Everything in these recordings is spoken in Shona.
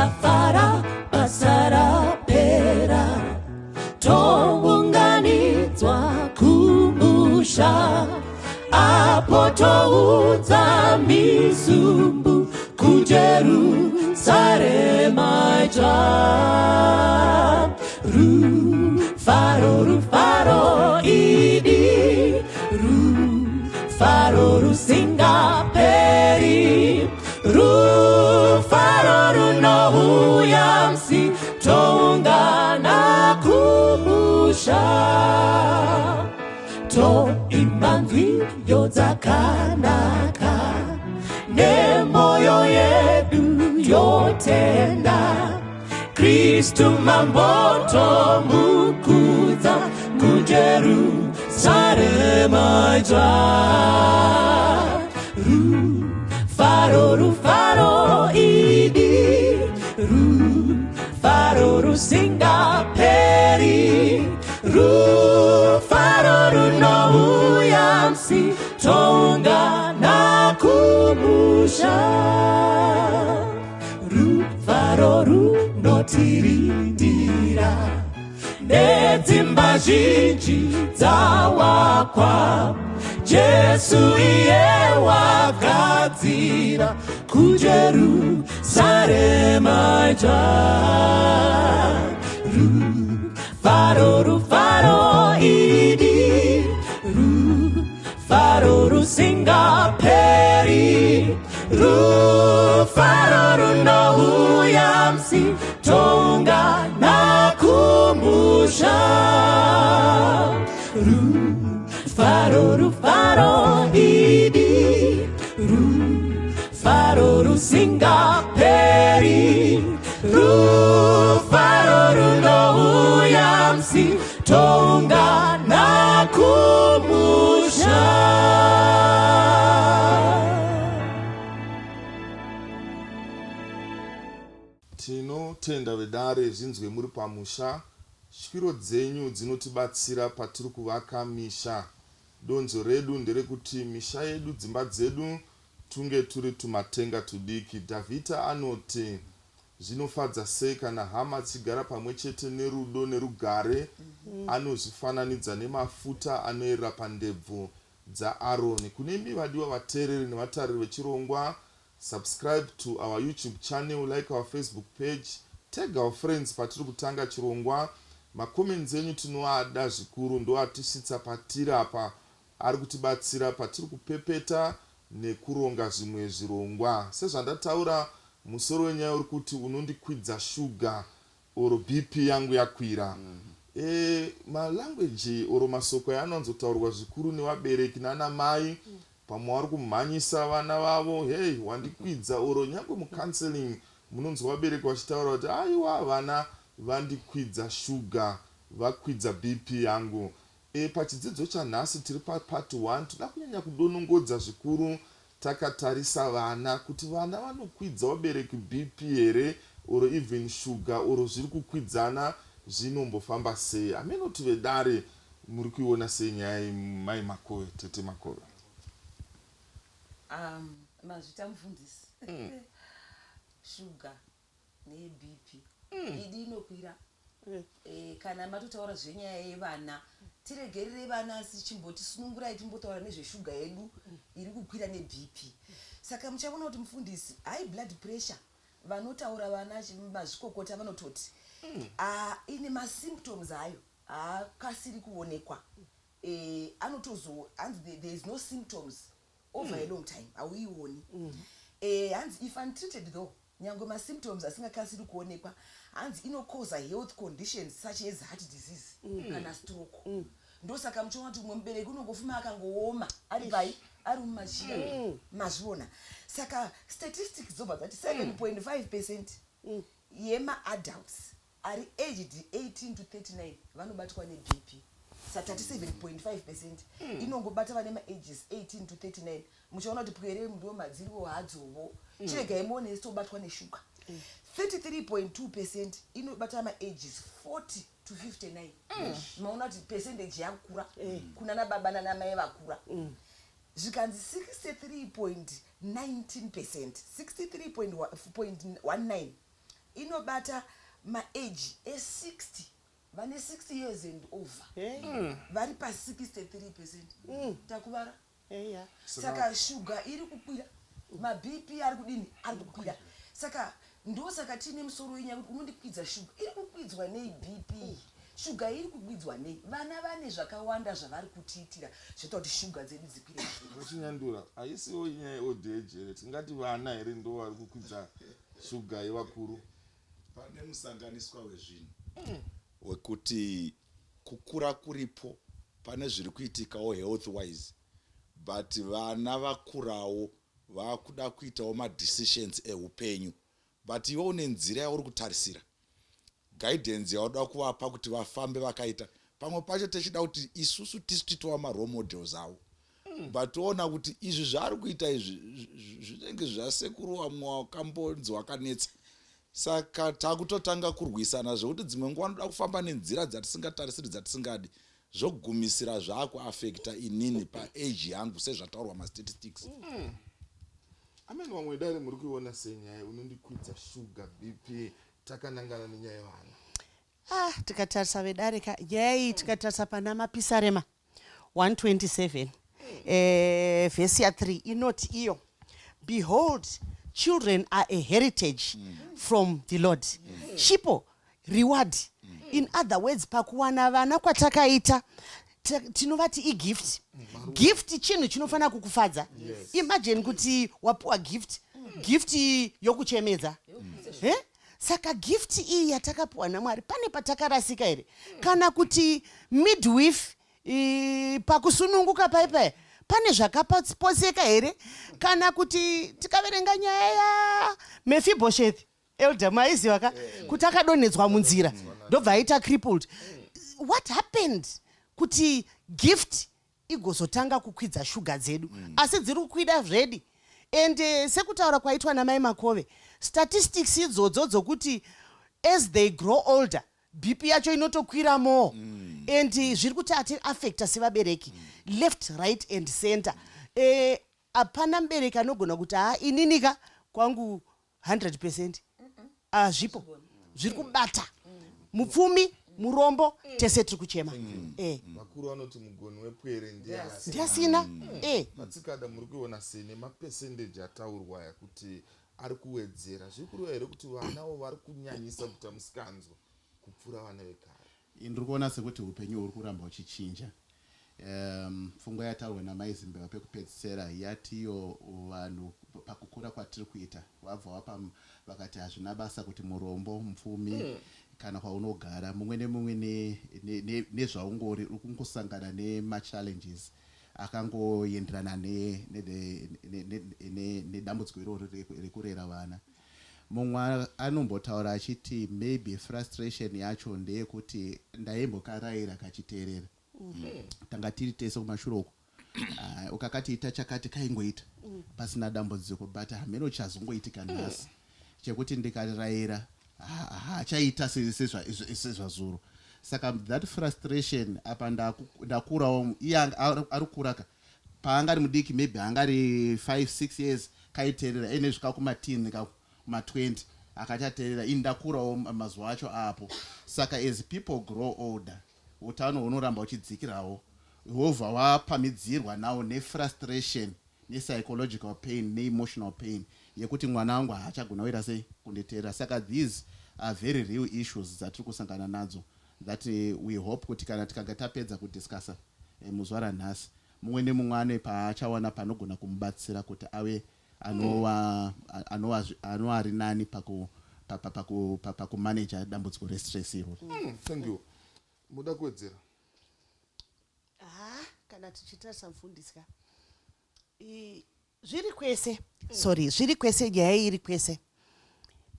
Tichafara basa rapera, tounganidzwa kumusha, apo toudza misumbu kuJerusarema idzva. Rufaro, rufaro idi, rufaro rusingaperi, rufaro runouya musi toungana kumusha, toimba nziyo dzakanaka nemoyo yedu yotenda. Kristu Mambo tomukudza kuJerusarema idzva. Rufaro, rufaro idi, rufaro rusingaperi, rufaro runouya musi toungana kumusha, rufaro runotirindira nedzimba zhinji dzawakwa. Jesu iye wagadzira kuJerusarema idzva. Rufaro, rufaro idi, rufaro rusingaperi, rufaro runouya musi toungana kumusha, rufaro, rufaro idi, rufaro rusingaperi, rufaro runouya musi toungana kumusha. Tinotenda vedare zvinzwe muri pamusha. Shwiro dzenyu dzinotibatsira patiri kuvaka misha. Donzvo redu nderekuti misha yedu, dzimba dzedu tunge turi tumatenga tudiki. Dhavhita anoti, Zvinofadza sei kana hama dzichigara pamwe chete nerudo nerugare! Anozvifananidza nemafuta anoerera pandebvu dzaAroni. Kune imi vadiwa vateereri nevatariri vechirongwa, subscribe to our YouTube channel, like our Facebook page, tag our friends patiri kutanga chirongwa. Macomments enyu tinoada zvikuru, ndoatisvitsa patiri apa, ari kutibatsira patiri kupepeta nekuronga zvimwe zvirongwa. Sezvandataura, musoro wenyaya uri kuti unondikwidza shuga or BP yangu yakwira. E, malanguage or masoko aya anowanzotaurwa zvikuru nevabereki nanamai pamwe vari kumhanyisa vana vavo, "Hey, wandikwidza," or nyangwe mucounseling munonzwa vabereki vachitaura kuti, "Aiwa, vana vandikwidza shuga, vakwidza BP yangu." Pachidzidzo chanhasi tiri papart 1, toda kunyanya kudonongodza zvikuru takatarisa vana, kuti vana vanokwidza vabereki BP here or even shuga, or zviri kukwidzana zvinombofamba sei? Hamenoti vedare muri kuiona sei nyaya iyi, mai Makove, tete Makove? Mazvita mufundisi. Shuga neBP idi inokwira. Kana matotaura zvenyaya yevana, tiregerere vana, asi chimboti sunungurai timbotaura nezveshuga yedu iri kukwira neBP. Saka muchaona kuti, mufundisi, high blood pressure, vanotaura vana mazvikokota vanototi ine masymptoms ayo haakasiri kuonekwa. Anotozo hanzi there is no symptoms over a long time, hauioni. Hanzi if untreated though, nyange masymptoms asingakasiri kuonekwa, hanzi inokoza health conditions such as heart disease kana stroke. Ndosaka muchiona kuti umwe mubereki unongofuma akangooma ari pai, ari mumachira. Mazviona? Saka statistics dzobva dzati 7.5% yemaadults ari aged 18 to 39 vanobatwa neBP. Satati 7.5% inongobata vane maages 18 to 39. Muchaona kuti pwere ndo madziriwo hadzovo. Chiregai muone tobatwa neshuga, 33.2% inobata maages 40 to 59. Maona kuti percentage yakura kuna nababa nanamai vakura. Zvikanzi 63.19%, 63.19. Inobata maage e60, vane 60 years and over. Vari pa63%. Takuvara. Saka shuga iri kukwira, maBP ari kudini? Ari kukwira. Saka ndosaka tiine musoro wenyaya kuti unondikwidza shuga. Iri kukwidzwa nei BP? Shuga iri kukwidzwa nei? Vana vane zvakawanda zvavari kutiitira zvinoita kuti shuga dzedu dzikwire. Vachinyandura, haisiwo inyaya yeold age here? Tingati vana here ndo vari kukwidza shuga yevakuru? Pane musanganiswa wezvinhu wekuti kukura kuripo, pane zviri kuitikawo health wise, but vana vakurawo, vakuda kuitawo madecisions eupenyu, but iwe une nzira yauri kutarisira, guidance yauda kuvapa kuti vafambe vakaita. Pamwe pacho techida kuti isusu tisu titova marole models avo, but toona kuti izvi zvaari kuita izvi zvinenge zvasekuru vamwe wakambonzi wakanetsa. Saka takutotanga kurwisana zvekuti dzimwe nguva anoda kufamba nenzira dzatisingatarisiri, dzatisingadi, zvogumisira zvaakuafecta inini paage yangu, sezvataurwa mastatistics. Amene vamwe dare, muri kuiona senyaya unondikwidza shuga, BP, takanangana nenyaya yevana? Ah, tikatarisa vedare ka nyaya iyi, tikatarisa pana Mapisarema 127, vhesi ya3 inoti iyo, "Behold, children are a heritage from the Lord." Chipo, reward. In other words, pakuwana vana kwatakaita, tinovati igift. Gift chinhu chinofanira kukufadza. Imagine kuti wapiwa gift, gift yokuchemedza. Eh? Saka gift iyi yatakapiwa naMwari, pane patakarasika here, kana kuti midwife pakusununguka paipai pane zvakaposeka here? Kana kuti tikaverenga nyaya yaMefibhoshethi, elder maiziva ka, kuti akadonhedzwa munzira ndobva aita crippled. What happened kuti gift igozotanga kukwidza shuga dzedu? Asi dziri kukwida zvedi, and sekutaura kwaitwa namai Makove, statistics idzodzo dzokuti as they grow older, BP yacho inotokwira more, and zviri kuti ati affecta sevabereki left, right and center. Hapana mubereki anogona kuti, "Ha, ininika kwangu 100%." Hazvipo. Zviri kubata mupfumi, murombo, tese tiri kuchema. Vakuru vanoti mugoni wepwere ndiye Ndiasina. Patsikada, muri kuiona sei nemapesendeji ataurwa aya kuti ari kuwedzera? Zviri kureva here kuti vanawo vari kunyanyisa kuita musikanzwa kupfuura vana vekare? Ndiri kuona sekuti upenyu huri kuramba huchichinja. Pfungwa yataurwa namai Zimbeva pekupedzisira yatiyo vanhu pakukura kwatiri kuita vabva wapa vakati hazvina basa kuti murombo, mupfumi, kana kwaunogara, mumwe nemumwe nezvaungori uri kungosangana nemachallenges akangoenderana nedambudziko iroro rekurera vana. Mumwe anombotaura achiti maybe frustration yacho ndeyekuti ndaimbokarayira kachiteerera, tanga tiri tese kumashure uko. Ah, ukakati ita chakati kaingoita pasina dambudziko, but hameno chazongoitika nhasi chekuti ndikarayira haachaita sezvazuro. Saka that frustration apa, ndakurawo, iye ari kuraka. Paanga ari mudiki, maybe anga ari 5 6 years, kaiteerera, ine svika kumateen ka kuma20 akachateerera. Ini ndakurawo, mazuva acho apo. Saka as people grow older, utano hunoramba huchidzikirawo, hwobva wapamidzirwa nawo nefrustration, nepsychological pain, neemotional pain yekuti mwana wangu haachagona kuita sei, kunditeerera. Saka these are very real issues dzatiri kusangana nadzo that we hope kuti kana tikanga tapedza kudiscussa muzuva ranhasi, mumwe nemumwe ane paachawana panogona kumubatsira kuti ave anova ari nani pakumaneja dambudziko restress iroro. Thank you. Muda kuwedzera? Ha, kana tichitarisa, mufundisi ka, zviri kwese, sorry, zviri kwese, nyaya iri kwese.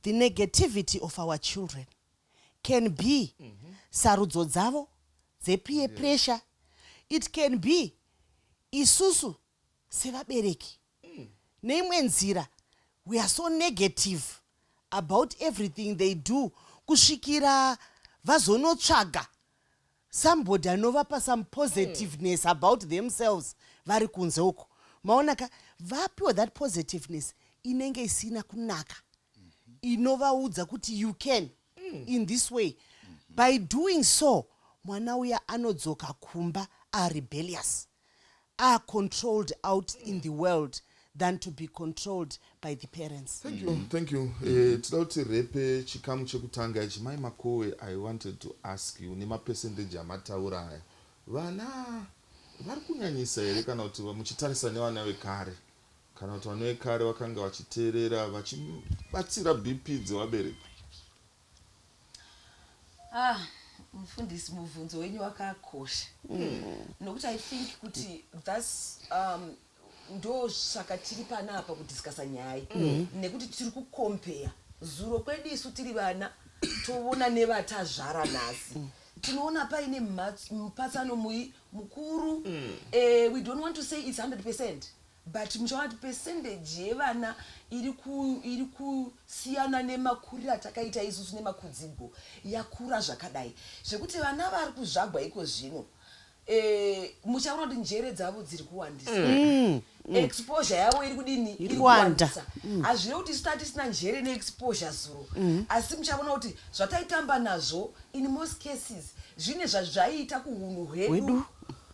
The negativity of our children can be sarudzo dzavo dzepeer pressure. It can be isusu sevabereki. Neimwe nzira we are so negative about everything they do, kusvikira vazonotsvaga somebody anovapa some positiveness about themselves vari kunze uko. Maona ka, vapiwa that positiveness inenge isina kunaka. Inovaudza kuti you can in this way. By doing so, mwana uya anodzoka kumba arebellious, are controlled out in the world than to be controlled by the parents. Thank you, thank you. Toda kuti repe chikamu chekutanga ichi. Mai Makowe, I wanted to ask you, nemapercentage amataura aya, vana vari kunyanyisa here, kana kuti muchitarisa nevana vekare, kana kuti vana vekare vakanga vachiteerera, vachibatsira BP dzevabereki? Ah, mufundisi, mubvunzo wenyu wakakosha, nokuti I think kuti thats ndo saka tiri panapa kudiscussa nyaya, nekuti tiri kucompare zuro kwedu isu tiri vana, toona nevatazvara nhasi. Tinoona paine mupatsano mukuru. We don't want to say it's 100%, but muchaona kuti percentage yevana iri kusiyana nemakuriro atakaita isusu nemakudzigo yakura zvakadai, zvekuti vana vari kuzvagwa iko zvino, muchaona kuti njere dzavo dziri kuwandisa, exposure yavo iri kudini? Iri kuwanda. Kuwandisa. Hazvirevi kuti isu tatisina njere neexposure zuro, asi muchaona kuti zvataitamba nazvo in most cases zvine zvazvaiita kuhunhu hwedu Hwedu.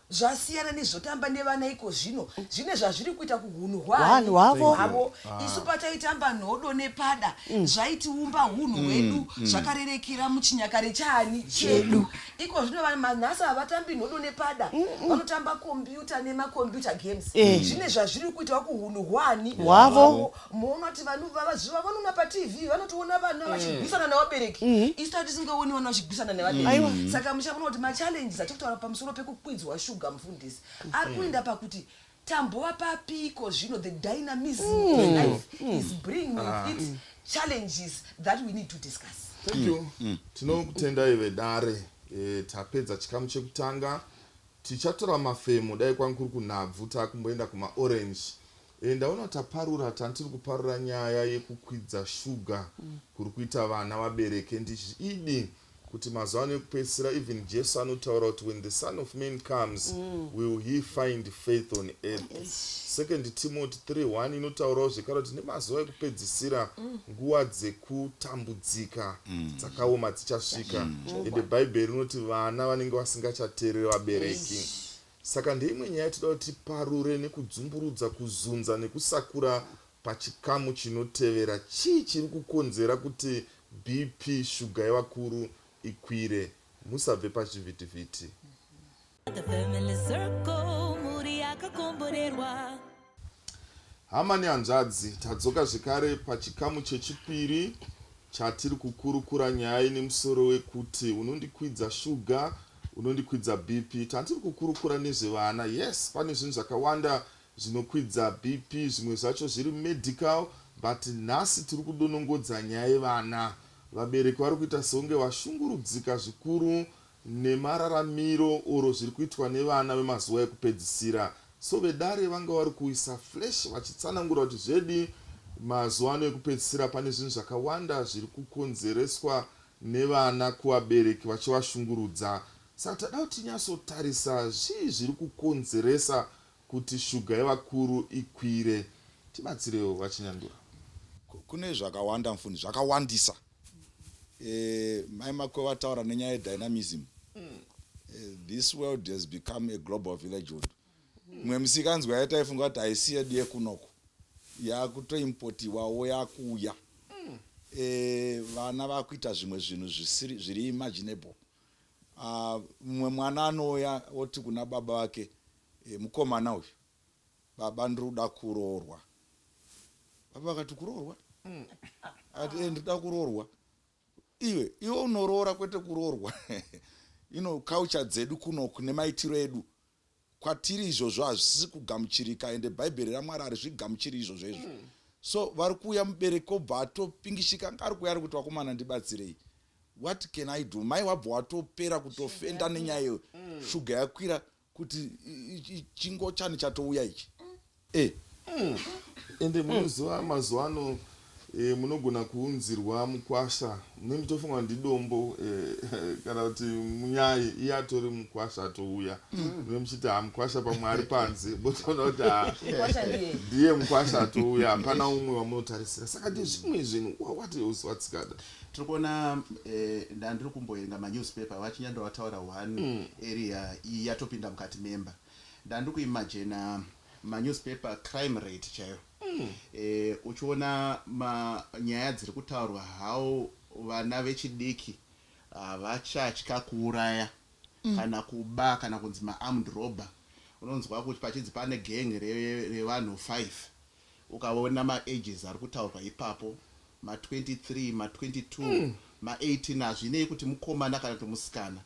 Zvasiyana nezvotamba nevana iko zvino, zvine zvazviri kuita kuhunhu hwavo. Hwavo. Isu pataitamba nhodo nepada, zvaitiumba hunhu hwedu, zvakarerekera muchinyakare chaani chedu. Iko zvino manhasi havatambi nhodo nepada, vanotamba kombiyuta nemakombyuta games. Zvine zvazviri kuitawo kuhunhu hwani? Hwavo. Muona kuti vanhu zuva vanoona paTV, vanotoona vana vachigwisana nevabereki. Isu tatisingaoni vana vachigwisana nevabereki. Saka muchaona kuti machallenges atiri kutaura pamusoro pekukwidzwa shuga, mufundisi, ari kuenda pakuti tambova papiko zvino. The dynamism of life is bringing with it challenges that we need to discuss. Thank you. Tinokutendai vedare. Tapedza chikamu chekutanga, tichatora mafemo. Dai kwangu kuri kunhabvu, takumboenda kumaorange. Ndaona taparura, tantiri kuparura nyaya yekukwidza shuga kuri kuita vana vabereki. Ndichidi kuti mazuva ano ekupedzisira, even Jesu anotaura kuti when the Son of Man comes, will he find faith on earth? Second Timothy 3:1 inotaurawo zvekare kuti nemazuva ekupedzisira nguva dzekutambudzika dzakaoma dzichasvika. Ende Bhaibheri rinoti vana vanenge vasingachateereri vabereki. Saka ndeimwe nyaya toda kuti tiparure nekudzumburudza, kuzunza nekusakura pachikamu chinotevera. Chii chiri kukonzera kuti BP, shuga yevakuru, ikwire? Musabve pachivhitivhiti. The Family Circle, muri yakakomborerwa. Hama nehanzvadzi, tadzoka zvekare pachikamu chechipiri chatiri kukurukura nyaya ine musoro wekuti unondikwidza shuga, unondikwidza BP. Tandiri kukurukura nezvevana. Yes, pane zvinhu zvakawanda zvinokwidza BP, zvimwe zvacho zviri medical, but nhasi tiri kudonongodza nyaya yevana. Vabereki vari kuita sekunge vashungurudzika zvikuru nemararamiro oro zviri kuitwa nevana vemazuva ekupedzisira. So vedare vanga vari kuisa flash vachitsanangura kuti zvedi mazuva ano ekupedzisira pane zvinhu zvakawanda zviri kukonzereswa nevana kuvabereki vachivashungurudza. Saka tada kuti tinyatsotarisa zvii zviri kukonzeresa kuti shuga yevakuru ikwire. Tibatsirewo, VaChinyandura. Kune zvakawanda, mufundisi, zvakawandisa. Mai Makwe vataura nenyaya yedynamism. This world has become a global villagehood. Mumwe musikanzwa yataifunga kuti haisi yedu yekunoko yakutoimpotiwawo, yakuuya. Vana vakuita zvimwe zvinhu zviri imaginable. Mumwe mwana anouya oti kuna baba vake, mukomana uyu, "Baba, ndiri kuda kuroorwa." Baba vakati, "Kuroorwa?" Ati, "Ndinoda kuroorwa." Iwe unoroora, kwete kuroorwa. Ino culture dzedu kunoku nemaitiro edu kwatiri, izvozvo hazvisi kugamuchirika, ende Bhaibheri raMwari harizvigamuchiri izvozvo izvo. So vari kuuya, mubereki obva atopingishika, anga ari kuuya ari kuti, "Vakomana, ndibatsirei, what can I do?" Mai wabva watopera kutofenda nenyaya iyoyo, shuga yakwira, kuti chingochani chatouya ichi. Ende munoziva mazuva ano. E, munogona kuunzirwa mukwasha munenge muchitofunga kuti ndidombo e, kana kuti munyai iye atori mukwasha atouya munenge muchiti ha mukwasha pamwe ari panze motoona kuti ha Mukwasha ndiye. ndiye mukwasha atouya hapana umwe wamunotarisira saka ndezvimwe zvinhu what else watsikada Tiri kuona ndandiri kumboverenga manewspaper vachinyando vataura one area iyi yatopinda mukati memba. Ndandiri kuimagina manewspaper crime rate chaiyo. Uchiona nyaya dziri kutaurwa how vana vechidiki havachatya kuuraya kana kuba kana kunzi maarmed robber. Unonzwa kuti pachinzi pane gang revanhu 5 ukaona maages ari kutaurwa ipapo ma23 ma22 ma18 hazvinei kuti mukomana kana kuti musikana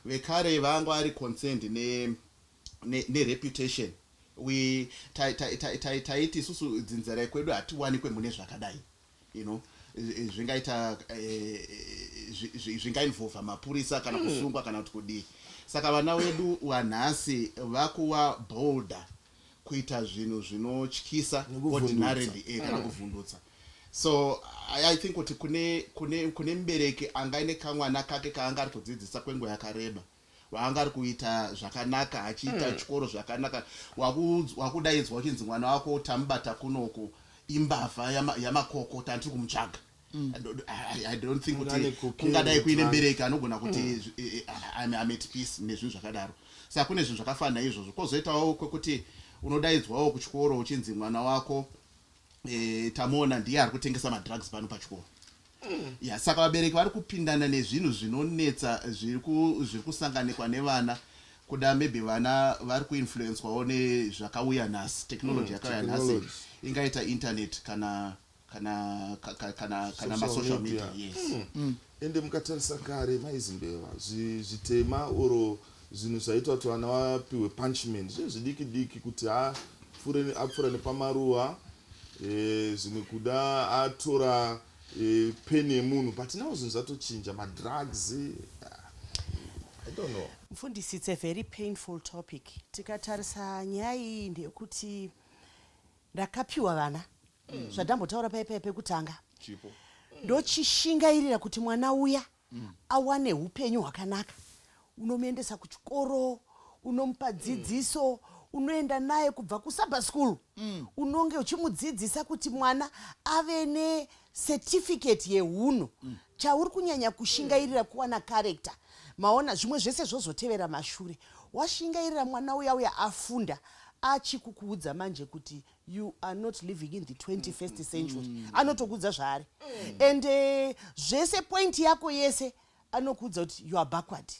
vekare vanga vari concerned nereputation we taiti isusu dzinza rekwedu hatiwanikwe mune zvakadai zvingaita zvingainvolva mapurisa kana kusungwa kana kuti kudii saka vana vedu vanhasi vakuva bolder kuita zvinhu zvinotyisa Nekuvhundutsa. Ordinarily kana kuvhundutsa so I think kuti kune mubereki angaine kamwana kake kaanga ari kudzidzisa kwenguva yakareba waanga ari kuita zvakanaka achiita chikoro zvakanaka wakudaidzwa uchinzi mwana wako tamubata kunoku imbavha yamakoko tandiri kumutsvaga I don't think Munhu kuti ane cocaine kungadai kuine mutrunk. Mubereki anogona kuti I'm at peace nezvinhu zvakadaro saka kune zvinhu zvakafanana izvozvo kwozoitawo kwekuti unodaidzwawo kuchikoro uchinzi mwana wako tamuona ndiye ari kutengesa madrugs pano pachikoro ya saka vabereki vari kupindana nezvinhu zvinonetsa zviri kusanganikwa nevana kuda maybe vana vari kuinfluenswawo nezvakauya nhasi technology yakauya nhasi Technology. Ingaita internet kana Social masocial media media. Yes. Ende mukatarisa kare maizimbeva zvitema oro zvinhu zvaita kuti vana vapiwe punishment zvinhu zvidiki diki kuti apfuura nepamaruva zvimwe kuda atora peni yemunhu but now zvinhu zvatochinja madrugs ah, I don't know. Mfundisi, it's a very painful topic. Tikatarisa nyaya iyi ndeyekuti ndakapiwa vana zvandambotaura paipai pekutanga Chipo. Ndochishingairira kuti mwana uya awane upenyu hwakanaka unomuendesa kuchikoro unomupa dzidziso unoenda naye kubva kusabba school unonge uchimudzidzisa kuti mwana ave necertificate yeunhu chauri kunyanya kushingairira kuwana character maona zvimwe zvese zvozotevera mashure washingairira mwana uya uya afunda achikukuudza manje kuti you are not living in the 21st century anotokuudza zvaari and zvese point yako yese anokuudza kuti you are backward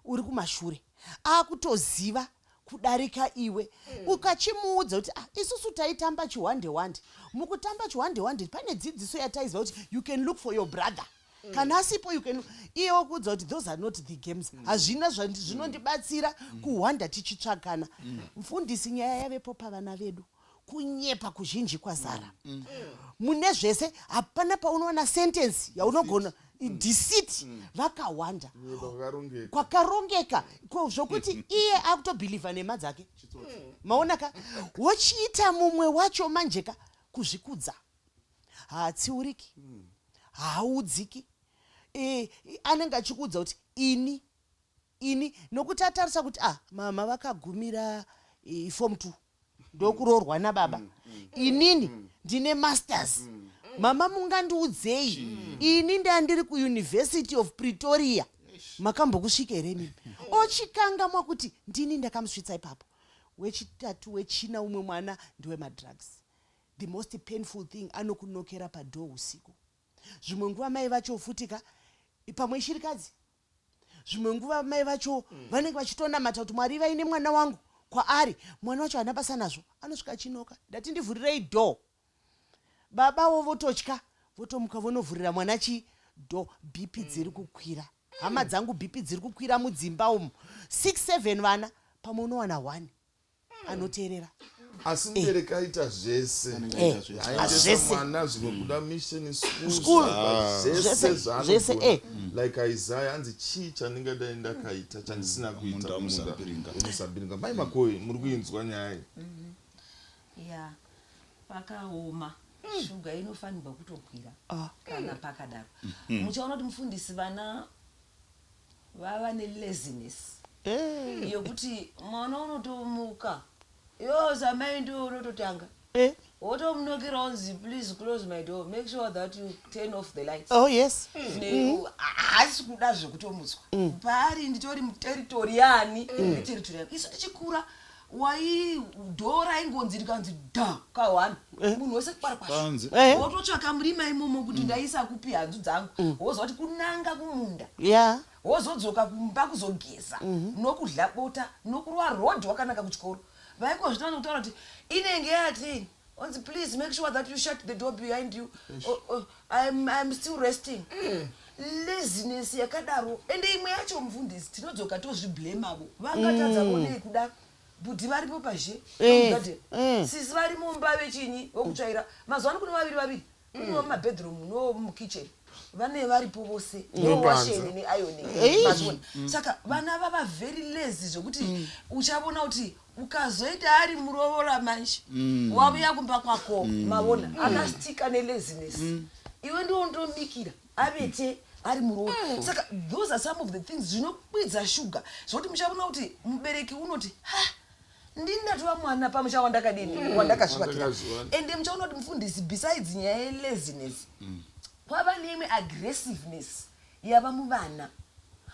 uri kumashure akutoziva kudarika iwe ukachimuudza kuti ah, isusu taitamba chihwande wande mukutamba chihwande wande pane dzidziso yataiziva kuti you can look for your brother kana asipo you can iye wokuudza kuti those are not the games hazvina zvinondibatsira kuhwanda tichitsvagana mufundisi nyaya yavepo pavana vedu kunyepa kuzhinji kwazara mune zvese hapana paunowana sentence yaunogona deceit vakawanda Kunyepa kwakarongeka. Kwakarongeka zvokuti iye akutobhilivha nhema dzake maona ka wochiita mumwe wacho manje ka kuzvikudza haatsiuriki haaudziki anenge achikuudza kuti ini ini nokuti atarisa kuti ah mama vakagumira form 2 ndokuroorwa nababa inini ndine masters mama mungandiudzei ini ndandiri kuUniversity of Pretoria makambokusvika here mimi ochikangamwa kuti ndini ndakamusvitsa ipapo wechitatu wechina umwe mwana ndewemadrugs the most painful thing anokunokera padoor usiku zvimwe nguva mai vacho futika pamwe ishirikadzi zvimwe nguva mai vacho vanenge vachitonamata kuti mwari vaine mwana wangu kwaari mwana wacho haana basa nazvo anosvika achinoka ndati ndivhurirei door babawo vototya votomuka vonovhurira mwana chi door BP dziri kukwira hama dzangu BP dziri kukwira mudzimba umu 6 7 vana pamwe unowana 1 anoteerera Asi mubereki aita zvese Anenge aita zvese. aendesa Zvese. mwana zvimwe kuda mission School. school zvese Zvese, zvese, zvaanogona like Isaiah anzi chii chandingadai ndakaita chandisina kuita Munda wemuzambiringa. wemuzambiringa mai Makoi muri kuinzwa nyaya iyi Ya pakaoma. Shuga inofanirwa kutokwira Ah. kana pakadaro. Muchaona kuti mufundisi vana vava nelaziness yokuti mwana unotomuka yo samai ndiwo unototanga wotomunokera onzi please close my door, make sure that you turn off the lights. Oh yes. Haasi kuda zvekutomutswa paari, nditori muterritory yani, iterritory yani. Isu tichikura wai door raingonzi rikanzi dha ka1, munhu wese kwara kwasvo. Panze. Wototsvaka murima imomo kuti ndaisa kupi hanzu dzangu, woziva kuti kunanga kumunda, wozodzoka kumba kuzogeza nokudya bota nokurwa rodhi wakanaka kuchikoro. Vaikozvitanga kutaura kuti inenge yateni, onzi please make sure that you shut the door behind you. Oh, I'm still resting. Laziness yakadaro. Ende imwe yacho mufundisi tinodzoka tozviblamavo, vangatadza vonei kuda bhudhi varipo pazhe mugadheni, sisi vari mumba vechinyi vokutsvaira. Mazuva ano kune vaviri vaviri, kune mumabedroom nomukitchen, vane varipo vose. Nopanze. Nowasheni neironing mazviona. Saka vana vava very lazy zvokuti uchaona kuti ukazoita ari muroora manje, wavuya kumba kwako, mavona akastika nelaziness, iwe ndiwo unotobikira avete ari muroora. Saka those are some of the things zvinokwidza shuga, zvokuti muchaona kuti mubereki unoti ha, ndini ndatova mwana pamusha wandakadini, wandakazvivakira. Wandakazviwana. Ende muchaona kuti mufundisi, besides nyaya yelaziness, kwava neimwe aggressiveness yava muvana.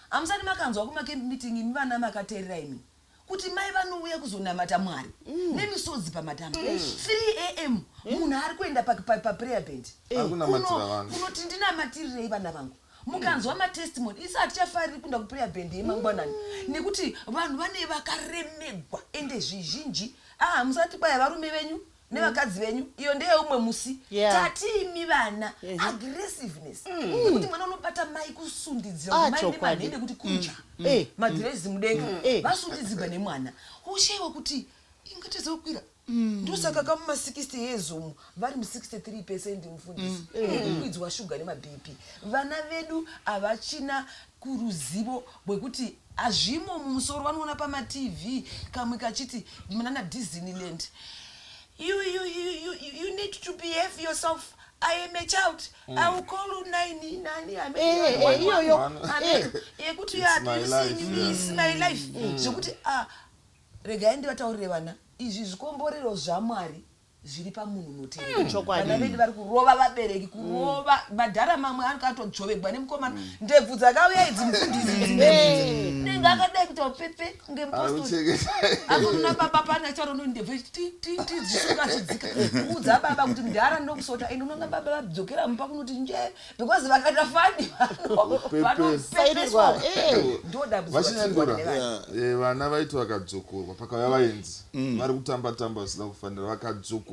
Hamusati makanzwa kumacamp meeting imi vana makateerera imi kuti mai vanouya kuzonamata Mwari nemisodzi pamatama, 3 am munhu ari kuenda paprayer band. Ari kunamatira vanhu. Kunoti ndinamatirirei vana vangu. Mukanzwa matestimony, isi hatichafariri kuenda kuprayer band yemangwanani nekuti vanhu vane vakaremegwa. Ende zvizhinji, ah, musati kwaya varume venyu nevakadzi venyu, iyo ndeyeumwe musi. Tati imi vana, aggressiveness nekuti mwana unobata mai kusundidzira Ah, kuti mai chokwadi. nemanhede kuti kunja madhirezi mudenga, vasundidzirwa nemwana, ushayiwa kuti ingatadza kukwira. Ndosaka kamuma60 years umu vari mu63%, mufundisi, kukwidzwa shuga nemaBP. Vana vedu havachina kuruzivo rwekuti hazvimo mumusoro. Vanoona pamaTV kamwe kachiti munana Disneyland, You need to behave yourself. I am a child. I will call you nine nani." Iyoyo. Yekuti It's my life, yeah. it's my life, zvekuti ah, regai ndivataurire vana, izvi zvikomborero zvaMwari zviri pamunhu unoteerera. Chokwadi. Vana vedu vari kurova vabereki, kurova madhara mamwe akatodzvovegwa nemukomana. Ndebvu dzakauya idzi, mufundisi, idzi ndebvu nenge akadai kuita upepe kunge mupostori. Arikucheketa. Akonona baba pana charono ndebvu ti ti ti dzisunga chidzika kuudza baba kuti mudhara ndinokusota. Ende unoona baba vadzokera mumba kunoti nje because vakaita fani. Sairirwa. Ndo dambudziko Vachinyandura, ratirikuona nevanhu. Vana vaiti vakadzokorwa pakauya vaenzi vari kutamba tamba vasina kufanira, vakadzokorwa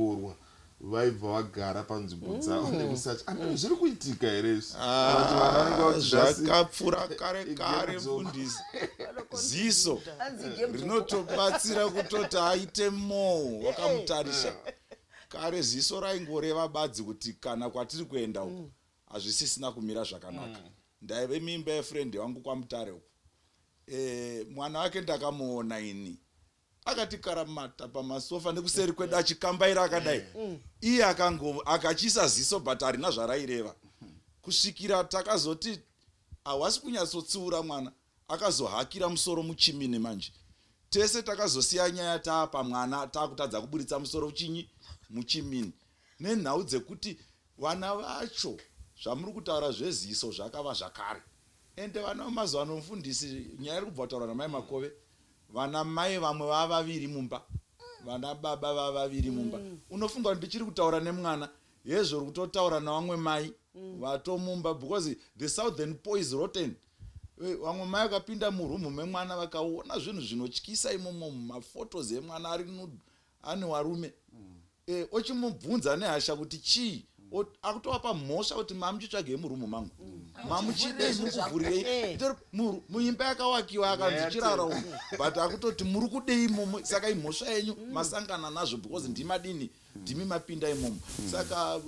vaibva vagara panzvimbo dzavo nekusachi. Amene zviri kuitika here izvi? Kana kuti vana vanenge vakuti Zvakapfuura kare kare. Igame dzoko. Mufundisi, ziso Hanzi game dzoko. rinotobatsira kutoti aite more wakamutarisa. Kare ziso raingoreva badzi kuti kana kwatiri kuenda uku hazvisisina kumira zvakanaka. Ndaive mimba yefriend wangu kwaMutare uku. Mwana wake ndakamuona ini akati karamata pamasofa nekuseri kwedu achikambaira akadai. Iye akango akachiisa ziso, but harina zvaraireva kusvikira takazoti hawasi kunyatsotsiura mwana. Akazohakira musoro muchimini. Manje tese takazosiya nyaya taapa mwana taakutadza kuburitsa musoro chinyi muchimini nenhau dzekuti vana vacho zvamuri kutaura zveziso zvakava zvakare. Ende vana vemazuva ano, mufundisi, nyaya iri kubva kutaurwa namai Makove, vana mai vamwe vava vaviri mumba, vana baba vava vaviri mumba. Unofunga kuti ndichiri kutaura nemwana hezvo uri kutotaura navamwe mai vatomumba because the southern poise rotten. Vamwe mai vakapinda murumu memwana vakaona zvinhu zvinotyisa imomo, maphotos emwana ari nude ane warume. Ochimubvunza nehasha kuti chii, akutovapa mhosva kuti mamuchitsvagei murumu mangu, mamuchidei, muri kuvhurirei? Muimba yakawakiwa akanzi chirara umu, but akutoti muri kudei imomo? Saka imhosva yenyu, masangana nazvo because ndimadini, ndimi mapinda imomo. Saka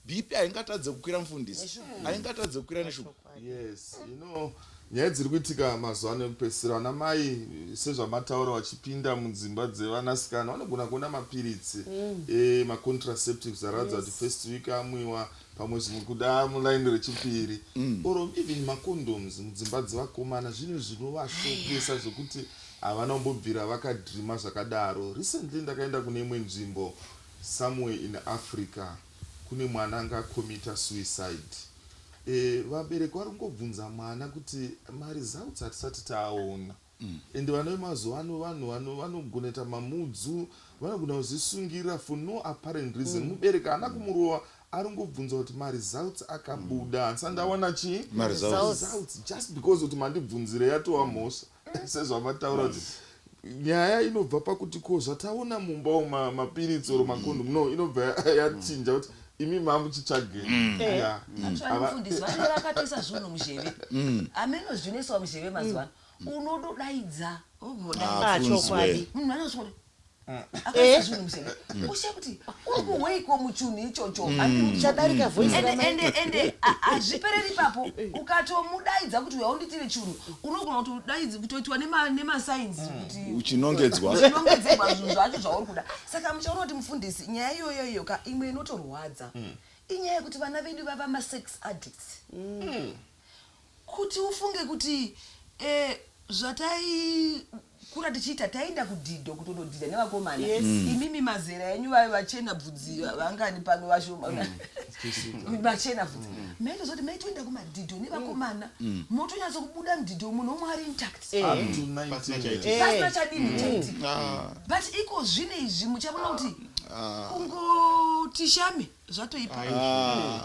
BP haingatadze kukwira, mufundisi, haingatadze kukwira neshuga. Yes, you know. Nyaya dziri kuitika mazuva ano ekupedzisira, vana mai sezvamataura vachipinda mudzimba dzevanasikana vanogona kuona mapiritsi mm. e, macontraceptives aratidza kuti first week amwiwa pamwe zvimwe kuda mulaini rechipiri mm. or even macondoms mudzimba dzevakomana zvinhu zvinovashokesa zvekuti havana kumbobvira vakadreama zvakadaro. Recently ndakaenda kune imwe nzvimbo somewhere in Africa kune mwana anga acommita suicide. E, vabereki vari kungobvunza mwana kuti maresults hatisati taaona. Mm. And vana vemazuva ano vanhu vano vanogona kuita mamudzu, vanogona kuzvisungirira for no apparent reason. Mm. Mubereki haana kumurova, ari kungobvunza kuti maresults akabuda. Handisati ndawana chii? Maresults. Just because kuti mandibvunzire yatova mhosva. Sezvamataura kuti nyaya inobva pakuti ko zvataona mumba umu mapiritsi or makondomu no inobva yachinja kuti imi mamuchitsvagei. Mm. Yeah. Actually mufundisi vanenge vakatoisa zvinhu muzheve. Hameno zvinoiswa muzheve mazuva ano. Unododaidza Ah, chokwadi. Munhu anosvika kuti akaisa zvinhu muzheve. Ushe kuti uri kuhweiko muchunhu ichocho. Chadarika voice Ende ramai. ende ende hazvipereri ipapo. Ukatomudaidza kuti uya unditire chunhu unogona kutodaidza kutoitwa nema nemasigns kuti Uchinongedzwa. Uchinongedzerwa zvinhu zvacho zvauri kuda. Saka muchaona kuti mufundisi nyaya iyoyo iyo ka imwe inotorwadza. Inyaya yekuti vana vedu vava masex addicts. Kuti ufunge kuti eh, zvataikura tichiita taienda kudhidho kutondodhidha nevakomana. Yes. Imimi mazera enyu vave vachena bvudzi vangani pano vashoma. Vachena bvudzi. Maitoziva kuti maitoenda kumadhidho nevakomana. Motonyatso kubuda mudhidho munhu omwe ari intact. Up to 19 Pasina years. chaitika. Pasina chadini chaitika. But iko zvino izvi muchaona kuti kungoti shame zvatoipa.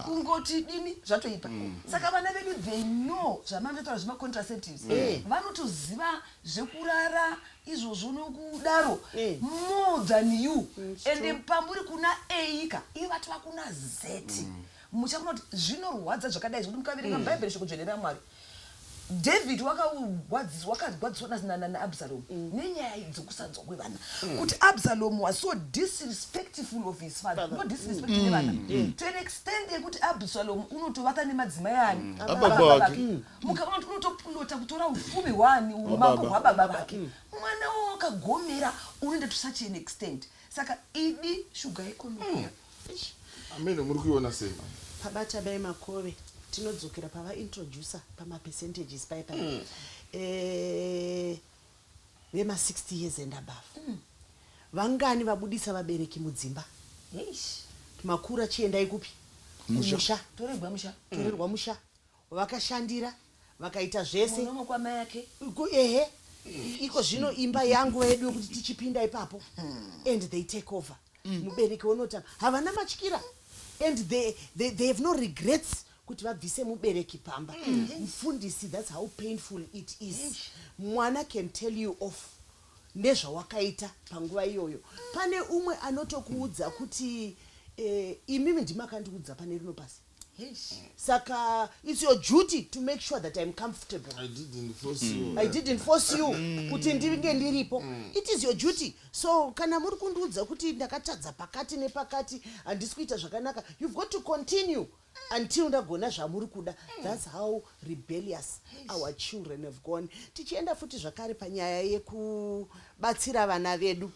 Kungoti dini zvatoipa. Saka vana vedu they know zvamanotaura zvemacontraceptives. Vanotoziva zvekurara izvozvo nokudaro more than you. Ende pamuri kuna A ka ivo vatova kuna Z. Muchaona kuti zvinorwadza zvakadai zvekuti mukaverenga Bhaibheri shoko dzvene raMwari. David wakagwadziswa wakagwadziswa naAbsalom nenyaya dzokusanzwa kwevana. Kuti Absalom was so disrespectful of his father. No disrespect nevana. To an extent yekuti Absalom unotovata nemadzimai ani? Ababa vake. Mukaona kuti unotoplota kutora ufumi hwaani umambo hwababa vake. Mwana wakagomera unoenda to such an extent. Saka idi shuga ikonokuya. Amen, muri kuiona sei mama? Pabata mai Makove tinodzokera pavaintroducer pamapercentages pai pai eh, vema 60 years and above vangani vabudisa vabereki mudzimba Eish. makura chiendai kupi kumusha Toregwa musha. torerwa musha vakashandira vakaita zvese Munomo kwamai ake. Ehe iko zvino imba yangu yedu yekuti tichipinda ipapo and they take over mubereki wonotanga havana matyira and they have no regrets kuti vabvise mubereki pamba. Mufundisi, that's how painful it is. Mwana can tell you off nezvawakaita panguva iyoyo. Pane umwe anotokuudza kuti eh, imimi ndimakandiudza pane rino pasi, saka it's your duty to make sure that I'm comfortable. I didn't force you. I didn't force you kuti ndinge ndiripo. It is your duty. So kana muri kundiudza kuti ndakatadza pakati nepakati, handisi kuita zvakanaka, you've got to continue until ndagona zvamuri kuda. That's how rebellious our children have gone. Tichienda futi zvakare panyaya yekubatsira vana vedu,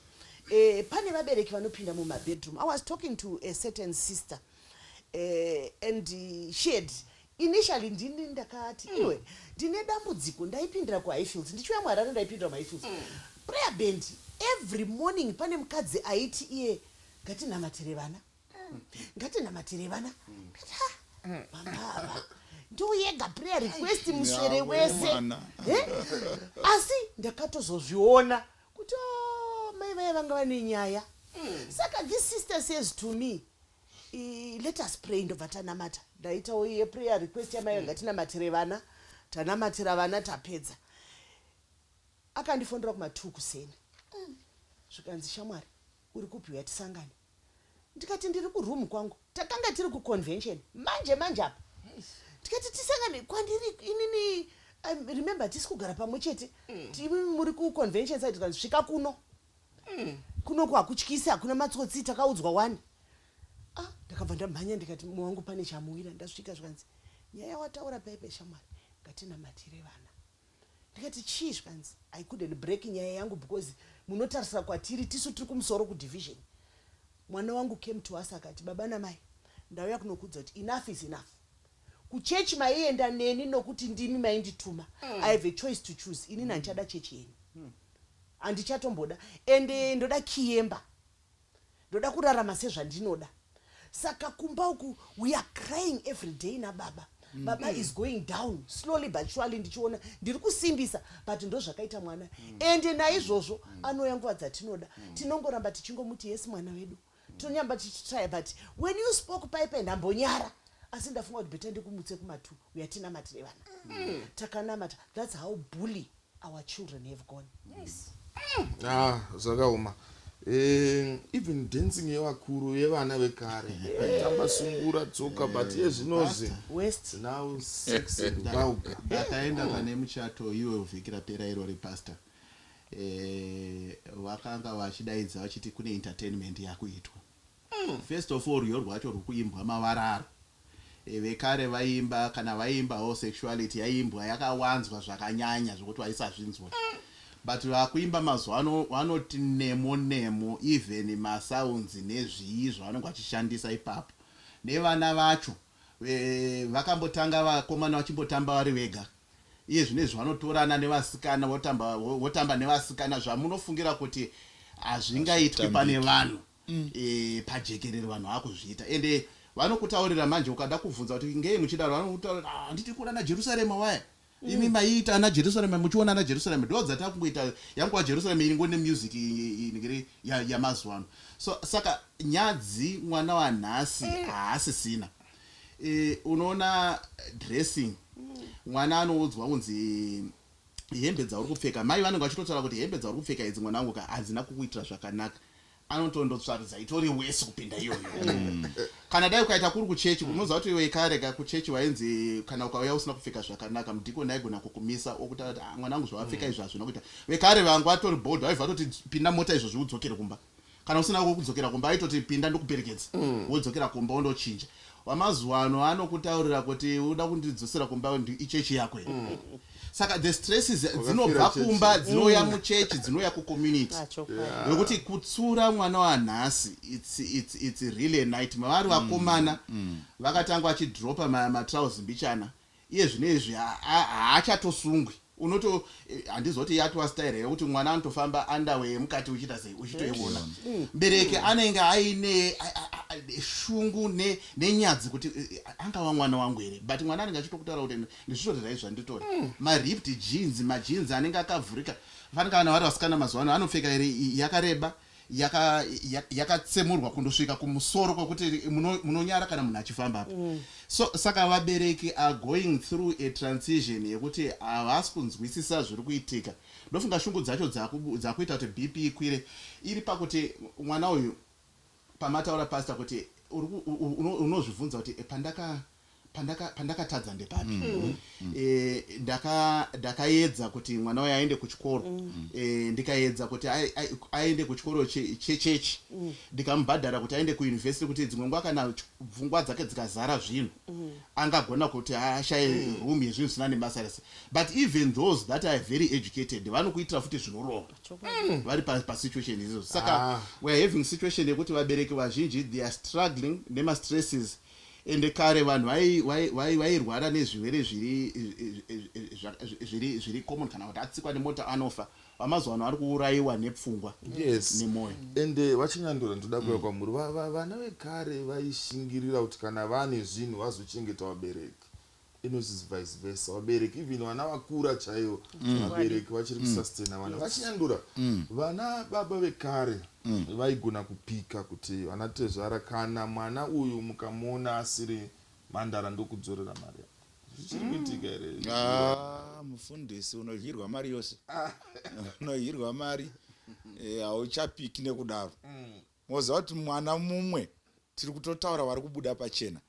pane vabereki vanopinda mumabedroom. I was talking to a certain sister and she had initially, ndini ndakati iwe ndine dambudziko, ndaipindira kuHighfields ndichiuya muHarare, ndaipindira muHighfields prayer band every morning. Pane mukadzi aiti iye ngatinamatire vana, ngatinamatire vana. Ndati, "Ha, mama ava ndo yega prayer request muswere wese." Mwana. Eh? Asi ndakatozozviona kuti "Oh, mai vaya vanga vane nyaya." Saka this sister says to me, "Let us pray." Ndobva tanamata, ndaitawo iye prayer request yamai ngatinamatire vana. Tanamatira vana, tapedza, akandifondera kuma2 kuseni, zvikanzi, "Shamwari, uri kupi? Uya tisangane." Ndikati, "Ndiri kuroom kwangu." Takanga tiri kuconvention manje manje apa. Ndikati, "Tisangane kwandiri inini." Remember tisi kugara pamwe chete. Imi muri kuconvention side. Tikanzi, "Svika kuno, kunoku hakutyisi, hakuna matsotsi, takaudzwa wani." Ah, ndakabva ndamhanya, ndikati, "Mumwe wangu pane chamuwira." Ndasvika, zvikanzi, "Nyaya wataura paipe, shamwari, ngatinamatire vana." Ndikati, "Chii?" Zvikanzi, "I couldn't break nyaya yangu because munotarisa kwatiri, tisu tiri kumusoro kudivision. Mwana wangu came to us akati, 'Baba namai, ndauya kunokudza kuti enough is enough. Kuchechi maienda neni nokuti ndimi maindituma. I have a choice to choose. Inini handichada chechi yenyu, handichatomboda, ende ndoda kiyemba, ndoda kurarama sezvandinoda.' Saka kumba uku we are crying every day nababa. Baba is going down slowly but surely. Ndichiona ndiri kusimbisa, but ndo zvakaita mwana. Ende naizvozvo anouya nguva dzatinoda, tinongoramba tichingomuti, 'Yes, mwana wedu.' Tinonyamba tichitrya, but when you spoke paipai, ndambonyara, asi ndafunga kuti better ndikumutse kumatu uya tinamatire vana." Takanamata. That's how bully our children have gone. Ah, zvakaoma. Even dancing yevakuru, yevana vekare, vaitamba sungura, tsoka, but yezvinozvi West. Now sex and vulgar. Ndakaenda pane muchato iwe vhiki rapera irori, pastor. Vakanga vachidaidza vachiti kune entertainment yakuitwa. First of all, rwiyo rwacho rwukuimbwa mavararo. Vekare vaiimba, kana vaiimbawo sexuality yaiimbwa yakawanzwa zvakanyanya zvokuti vaisazvinzwa, but vakuimba mazuva ano vanoti nemo nemo, even masounds nezvii zvavanenge vachishandisa ipapo. Nevana vacho vakambotanga vakomana vachimbotamba vari vega, iye zvinezvi vanotorana nevasikana, votamba, votamba nevasikana, zvamunofungira kuti hazvingaitwi pane vanhu pajekerere. Vanhu vakuzviita, ende vanokutaurira manje. Ukada kubvunza kuti ngei muchidaro, vanokutaurira, "Ah, handiti kuna naJerusarema waya? Imi maiita ana Jerusarema, muchiona ana Jerusarema, ndo dzatakungoita yanguva Jerusarema iringo nemusic inenge yamazuva ano." So saka nyadzi mwana wanhasi haasisina. Unoona dressing, mwana anoudzwa kunzi hembe dzauri kupfeka, mai vanenge vachitotaura kuti hembe dzauri kupfeka idzi, mwana wangu ka, hadzina kukuitira zvakanaka. Anotondotsvaridza itori wesi kupinda iyoyo. Kana dai ukaita kuri kuchechi, unoziva kuti wekare ka kuchechi wainzi kana ukauya usina kupfeka zvakanaka, mudhikoni aigona kukumisa okutaura kuti, "Ah, mwana wangu, zvawapfeka izvi hazvina kuita." Vekare vangu vatori bold, vaibva vatoti, "Pinda mota izvozvi udzokere kumba." Kana usina kudzokera kumba, aitoti, "Pinda ndikuperekedza," wodzokera kumba wondochinja. Wamazuva ano anokutaurira kuti, "Uda kundidzosera kumba, ichechi yako here?" Saka the stresses dzinobva chechi. Kumba, dzinouya muchechi, dzinouya kucommunity. Chokwadi. Nokuti kutsura mwana wanhasi, it's really a nightmare. Vari vakomana vakatanga vachidropa matrausi mbichana, iye zvino izvi haachatosungwi. Unoto handizoti yatova style yekuti mwana anotofamba underwear yemukati uchiita sei, uchitoiona. Mubereki anenge aine shungu nenyadzi kuti angava mwana wangu here, but mwana anenge achitokutaura kuti ndizvitoti rai zvanditori maripped jeans, majeans anenge akavhurika. Fanika vana vari vasikana mazuva ano anopfeka iri yakareba, yakatsemurwa kundosvika kumusoro kwekuti munonyara kana munhu achifamba apa. So saka vabereki are going through a transition yekuti havasi kunzwisisa zviri kuitika. Ndofunga shungu dzacho dzakuita kuti BP ikwire iri pakuti mwana uyu, pamataura pastor kuti unozvibvunza kuti pandakatadza ndepapi? Ndakaedza kuti mwana uyu aende kuchikoro, ndikaedza kuti aende kuchikoro chechechi, ndikamubhadhara kuti aende kuyunivhesiti, kuti dzimwe nguva kana pfungwa dzake dzikazara zvinhu angagona kuti ashaye room yezvinhu zvisina nebasa rese. But even those that are very educated vanokuitira futi zvinorova vari pasituation izvozvo. Saka we are having situation yekuti vabereki vazhinji, they are struggling nemastresses. Ende kare vanhu vairwara nezvirwere zviri common, kana kuti atsikwa nemota anofa. Vamazuva ano ari kuurayiwa nepfungwa nemwoyo. Ende vachinyandura, ndoda kuuya kwamuri. Vana vekare vaishingirira kuti kana vane zvinhu vazochengeta vabereki. Inozvi vice versa, vabereki, even vana vakura chaivo, vabereki vachiri kusustaina vana. Vachinyandura, vana baba vekare vaigona kupika kuti vana tezvara, kana mwana uyu mukamuona asiri mhandara, ndokudzorera mari yako. Zvichiri kuitika here? Ah, mufundisi, unodyirwa mari yose, unodyirwa mari. Hauchapiki nekudaro. Moziva kuti mwana mumwe tiri kutotaura vari kubuda pachena,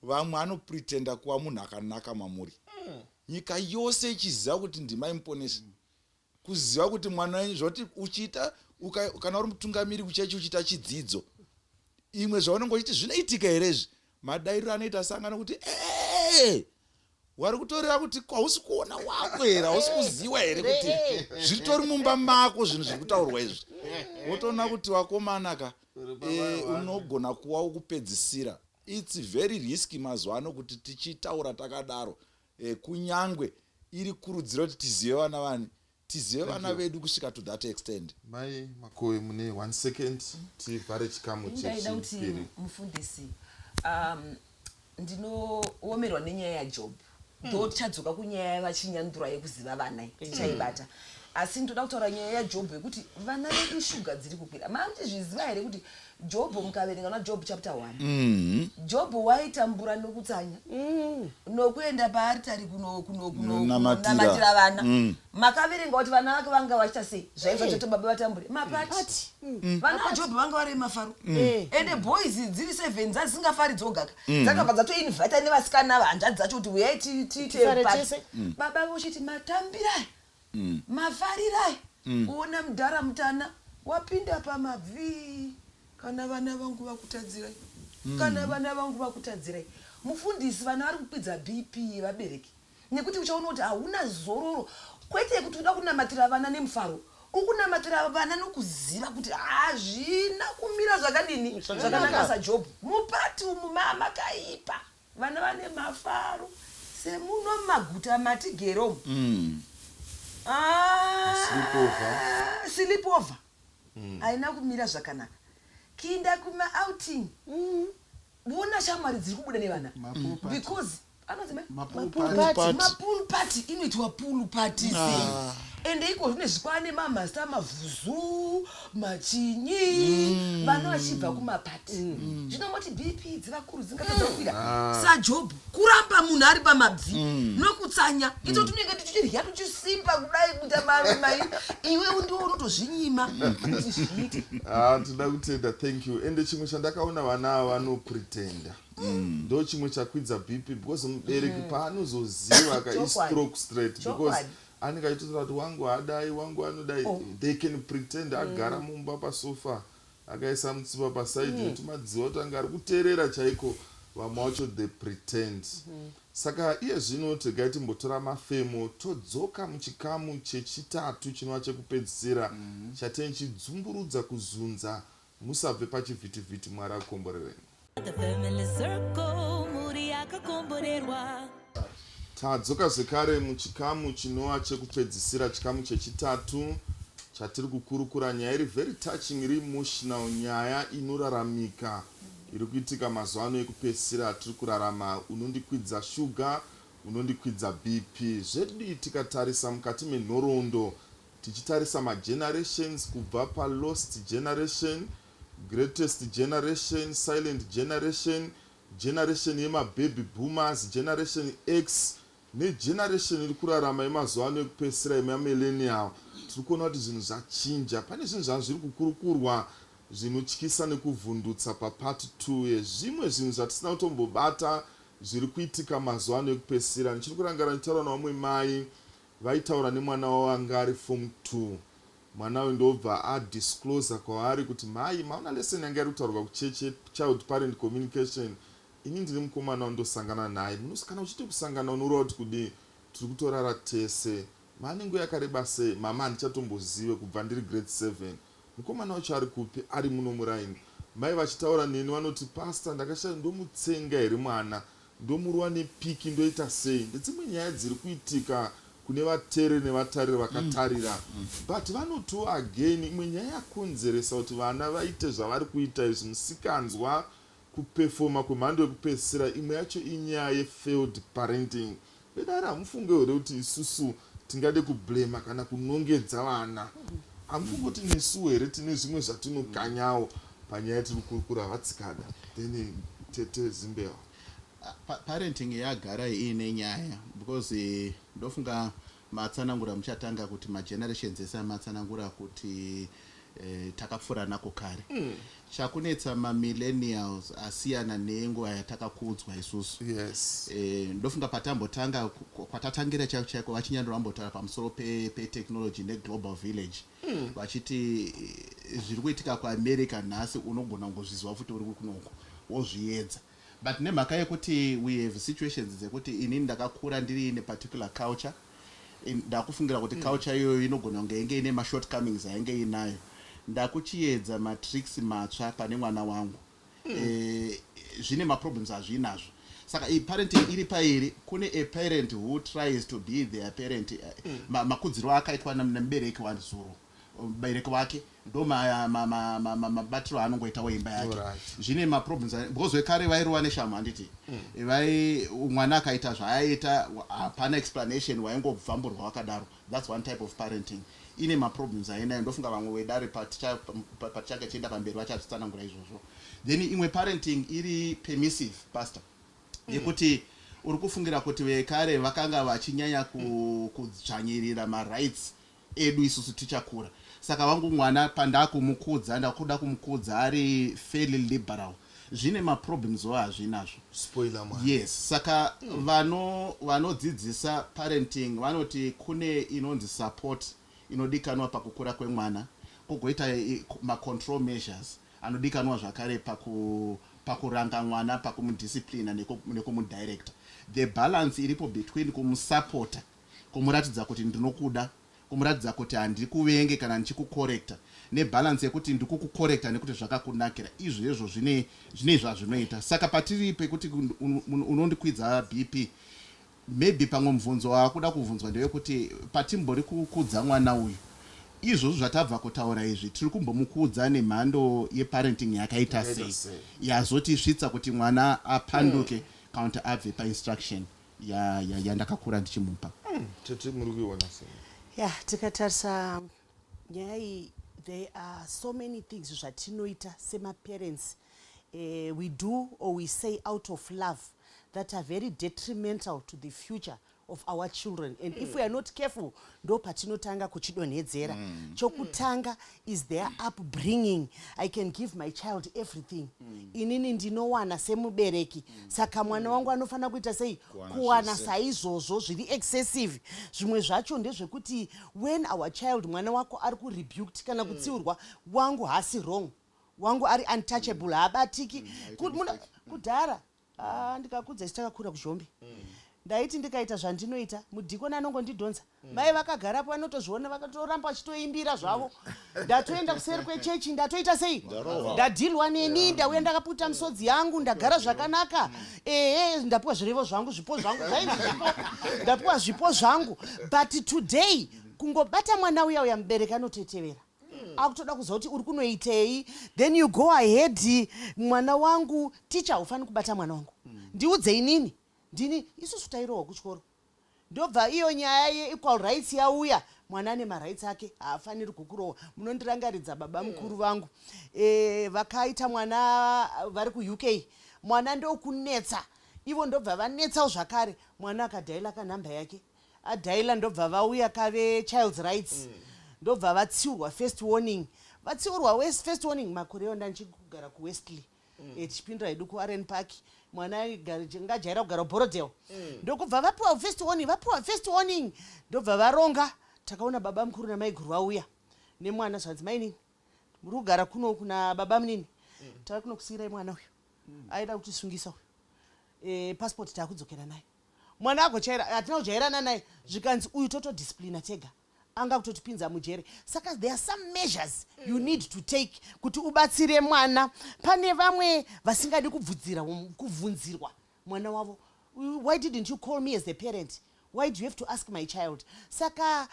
vamwe anopretenda kuva munhu akanaka mamuri, nyika yose ichiziva kuti ndimai muponesi, kuziva kuti mwana wenyu zvoti uchiita kana uri mutungamiri kuchechi uchiita chidzidzo imwe zvaunenge uchiti zvinoitika here izvi, madairiro anoita sangano kuti ee. Wari kutoreva kuti hausi kuona wako here, hausi kuziwa here kuti zvitori mumba mako zvinhu zviri kutaurwa izvi? Wotoona kuti wakomana ka, unogona kuwa wokupedzisira. It's very risky mazuva ano kuti tichitaura takadaro, kunyangwe iri kurudziro kuti tizive vana vani, tizive vana vedu kusvika to that extent. Mai Makowe, mune one second tivhare chikamu Ndaida kuti chechipiri. mufundisi, ndinoomerwa nenyaya yaJob, though tichadzoka kunyaya yaVaChinyandura yekuziva vana iyi, tichaibata, asi ndoda kutaura nyaya yaJob yekuti vana vedu shuga dziri kukwira. Mamuchizviziva here kuti Job, mukaverenga naJob chapter 1, Job waitambura nokutsanya nokuenda paaritari Kunonamatira. kunonamatira vana? Makaverenga kuti vana vake vanga vachiita sei? Zvaibva zvati baba vatambure mapati. Vana vaJob vanga vari mafaro, ende boys dziri seven dzadzisingafari dzogaka, dzakabva dzatoinvita nevasikana vahanzvadzi dzacho kuti uyai tiite Tifare party. tese. Baba vochiti matambirai, mafarirai, uona mudhara mutana wapinda pamabvi, "Kana vana vangu vakutadzirai, kana vana vangu vakutadzirai." Mufundisi, vana vari kukwidza BP yevabereki, nekuti uchaona kuti hauna zororo. Kwete kuti uda kunamatira vana nemufaro, ukunamatira vana nokuziva kuti hazvina kumira zvakadini zvakanaka. SaJobhu, mupati umu makaipa, vana vane mafaro semuno mumaguta matigere umu. Ah, Sleepover. Sleepover haina kumira zvakanaka. Kuinda kumaouting, vona shamwari dziri kubuda nevana. Mapool party. Because anonzi Mapool Mapool party. party. Mapool party inoitwa pool party sei? Ende iko zvine zvikwane mamasta, mavhuzu, machinyi, vana vachibva kumapati. Zvinomoti BP dzevakuru dzingatadza kukwira? SaJobhu, kuramba munhu ari pamabvi nokutsanya ito tinenge tichirya tuchisimba kudai kuita mai, iwe ndiwo unotozvinyima kuti zviite. Ah, tinoda kutenda, thank you. Ende chimwe chandakaona, vana ava vanopretenda, ndo chimwe chakwidza BP, because mubereki paanozoziva ka, istroke straight, because anenge achitotaura kuti wangu haadai, wangu anodai. They can pretend, agara mumba pasofa akaisa mutsipa pasaidi nekuti madziva kuti anga ari kuteerera chaiko. Vamwe vacho they pretend. Saka iye zvino tegai timbotora mafemo, todzoka muchikamu chechitatu chinova chekupedzisira chatenichidzumburudza kuzunza. Musabve pachivhitivhiti. Mwari akukomborereni. The family circle, muri akakomborerwa. Tadzoka zvekare muchikamu chinova chekupedzisira, chikamu chechitatu chatiri kukurukura nyaya iri very touching, iri emotional, nyaya inoraramika iri kuitika mazuva ano ekupedzisira tiri kurarama. Unondikwidza shuga, unondikwidza BP zvedu. Tikatarisa mukati menhoroondo, tichitarisa magenerations kubva palost generation, greatest generation, silent generation, generation yemababy boomers, generation X, negeneration iri kurarama yemazuva ano ekupedzisira, yemamillennial, tiri kuona kuti zvinhu zvachinja. Pane zvinhu zvanga zviri kukurukurwa zvinotyisa nekuvhundutsa papart 2 yezvimwe zvinhu zvatisina kutombobata zviri kuitika mazuva ano ekupedzisira. Ndichiri kurangara ndichitaura navamwe mai vaitaura nemwana wavo anga ari form 2. Mwana uyu ndobva adisclosa kwavari kuti, "Mai, maona lesson yanga iri kutaurwa kuchechi, child parent communication? Ini ndiri mukomana wandosangana naye. Kana uchiti kusangana unoreva kuti kudii? Tiri kutorara tese. Maane nguva yakareba sei?" "Mama, handichatombozive, kubva ndiri grade 7." "Mukomana wacho ari kupi?" "Ari muno muraini." Mai vachitaura neni vanoti, "Pastor, ndakashaya, ndomutsenga here mwana, ndomurova nepiki, ndoita sei?" Ndedzimwe nyaya dziri kuitika kune vateereri nevatariri vakatarira. But vanotiwo again imwe nyaya yakonzeresa kuti vana vaite zvavari kuita izvi, musikanzwa kupefoma kwemhando yekupedzisira, imwe yacho inyaya yefailed parenting. Vedare, hamufunge here kuti isusu tingade kublema kana kunongedza vana? Hamufunge kuti nesuwo here tine zvimwe zvatinokanyawo panyaya yatiri kukurukura? Vatsikada, then tete Zimbewa. Parenting yagara iine nyaya, because ndofunga matsanangura muchatanga kuti magenerations ese amatsanangura kuti takapfuura nako kare. Chakunetsa mamillennials asiyana nenguva yatakakudzwa isusu. Ndofunga patambotanga kwatatangira chaiko chaiko, VaChinyandura vambotaura pamusoro petechnology neglobal village, vachiti zviri kuitika kuAmerica nhasi unogona kungozviziva futi uri kunoko wozviedza. But nemhaka yekuti we have situations dzekuti inini ndakakura ndiri in a particular culture, ndakufungira kuti culture iyoyo inogona kunge inge ine mashortcomings ainge inayo, ndakuchiedza matricks matsva pane mwana wangu. Zvine maproblems azvinazvo. Saka parenting iri pairi. Kune a parent who tries to be their parent, makudziro akaitwa nemubereki wazuro, mubereki wake, ndo mabatiro aanongoitawo imba yake. Zvine maproblems because vekare vairova neshamu, handiti? Vai mwana akaita zvaaita, hapana explanation, waingobvamburwa wakadaro. That's one type of parenting ine maproblems ainayo. Ndofunga vamwe wedare patichange tichienda pamberi vachazvitsanangura izvozvo. Then imwe parenting iri permissive, pastor, yekuti uri kufungira kuti vekare vakanga vachinyanya kudzvanyirira marights edu isusu tichakura. Saka vangu mwana pandakumukudza, ndakuda kumukudza ari fairly liberal. Zvine maproblems o hazvinazvo? Spoiler mwana. Yes. Saka vanodzidzisa parenting vanoti kune inonzi support inodikanwa pakukura kwemwana, kwogoita macontrol measures anodikanwa zvakare pakuranga mwana, pakumudisciplina nekumudirecta. The balance iripo between kumusapota, kumuratidza kuti ndinokuda, kumuratidza kuti handikuvenge kana ndichikukorekta, nebalance yekuti ndikukukorekta nekuti zvakakunakira, izvezvo zvine zvazvinoita. Saka patiri pekuti unondikwidza BP, maybe pamwe mubvunzo waakuda kubvunzwa ndewekuti patimbori kukudza mwana uyu, izvozvo zvatabva kutaura izvi, tiri kumbomukudza nemhando yeparenting yakaita Yakaita sei sei? Yazotisvitsa kuti mwana apanduke kana kuti abve painstruction yandakakura ndichimupa. Tete, muri kuiona sei? Ya, tikatarisa nyaya iyi, there are so many things zvatinoita semaparents, we do or we say out of love that are very detrimental to the future of our children, and if we are not careful, ndo patinotanga kuchidonhedzera. Chokutanga is their upbringing. I can give my child everything. Inini ndinowana semubereki, saka mwana wangu anofanira kuita sei? Kuwana Kuwana zvese. Saizvozvo zviri excessive. Zvimwe zvacho ndezvekuti when our child, mwana wako ari kurebuked kana kutsiurwa, wangu haasi wrong, wangu ari untouchable, haabatiki. Kudhara, ah, ndikakudza isu takakura kuZhombe, ndaiti ndikaita zvandinoita, mudhikoni anongondidhonza. Mai vakagarapo vanotozviona, vakatoramba vachitoimbira zvavo. Ndatoenda kuseri kwechechi, ndatoita sei? Ndarohwa. Ndadhilwa neni, ndauya ndakaputa misodzi yangu, ndagara zvakanaka. Ehe, ndapiwa zvirevo zvangu, zvipo zvangu, zvainzi zvipo, ndapiwa zvipo zvangu. But today kungobata mwana uya uya, mubereki anotetevera, akutoda kuziva kuti uri kunoitei. Then you go ahead, mwana wangu, ticha haufaniri kubata mwana wangu, ndiudze inini, ndini. Isusu tairohwa kuchikoro. Ndobva iyo nyaya yeequal rights yauya, mwana ane marights ake, haafaniri kukurohwa. Munondirangaridza baba mukuru vangu, vakaita mwana vari kuUK, mwana ndokunetsa, ivo ndobva vanetsawo zvakare. Mwana akadhaila kanhamba yake, adhaila, ndobva vauya kave child's rights, ndobva vatsiurwa first warning. Vatsiurwa first warning, makore iwo ndandichigara kuWestley, tichipindura hedu kuRN Park, mwana ngajaira kugara kuBorrowdale, ndokubva vapiwa first warning. Vapiwa first warning, ndobva varonga. Takaona baba mukuru namaiguru vauya nemwana, zvanzi, "Mainini, muri kugara kuno kuna baba munini, tava kunokusiyirai mwana uyu, aida kutisungisa uyu. Passport taakudzokera nayo." Mwana agochaira, hatina kujairana naye. Zvikanzi, "Uyu totodisciplina tega, anga kutotipinza mujere." Saka there are some measures you need to take kuti ubatsire mwana. Pane vamwe vasingadi kubvudzira, kubvunzirwa mwana wavo. "Why didn't you call me as the parent? Why do you have to ask my child?" Saka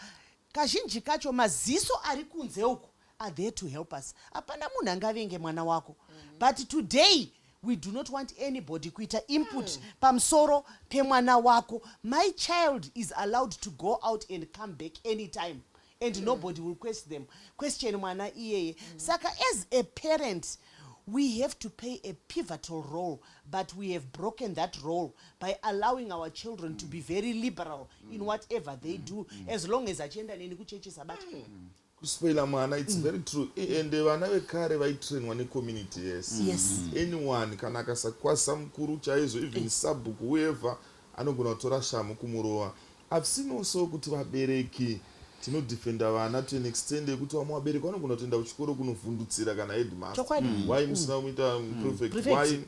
kazhinji kacho maziso ari kunze uku are there to help us. Hapana munhu angavenge mwana wako, but today we do not want anybody kuita input pamusoro pemwana wako. My child is allowed to go out and come back anytime and nobody will question them, question mwana iyeye. Saka as a parent we have to play a pivotal role, but we have broken that role by allowing our children to be very liberal in whatever they do, as long as achienda neni kuchechi sabata. Kuspoila mwana, it's very true. Ende vana vekare vaitrainwa necommunity yese. Anyone kana akasakwazisa mukuru chaizvo, even sabhuku, whoever, anogona kutora shamu kumurova. I've seen also kuti vabereki Tinodefenda vana to an extent yekuti vamwe vabereki vanogona kutoenda kuchikoro kunovhundutsira kana headmaster. Chokwadi. Why musina kumuita prefect? Prefect, Why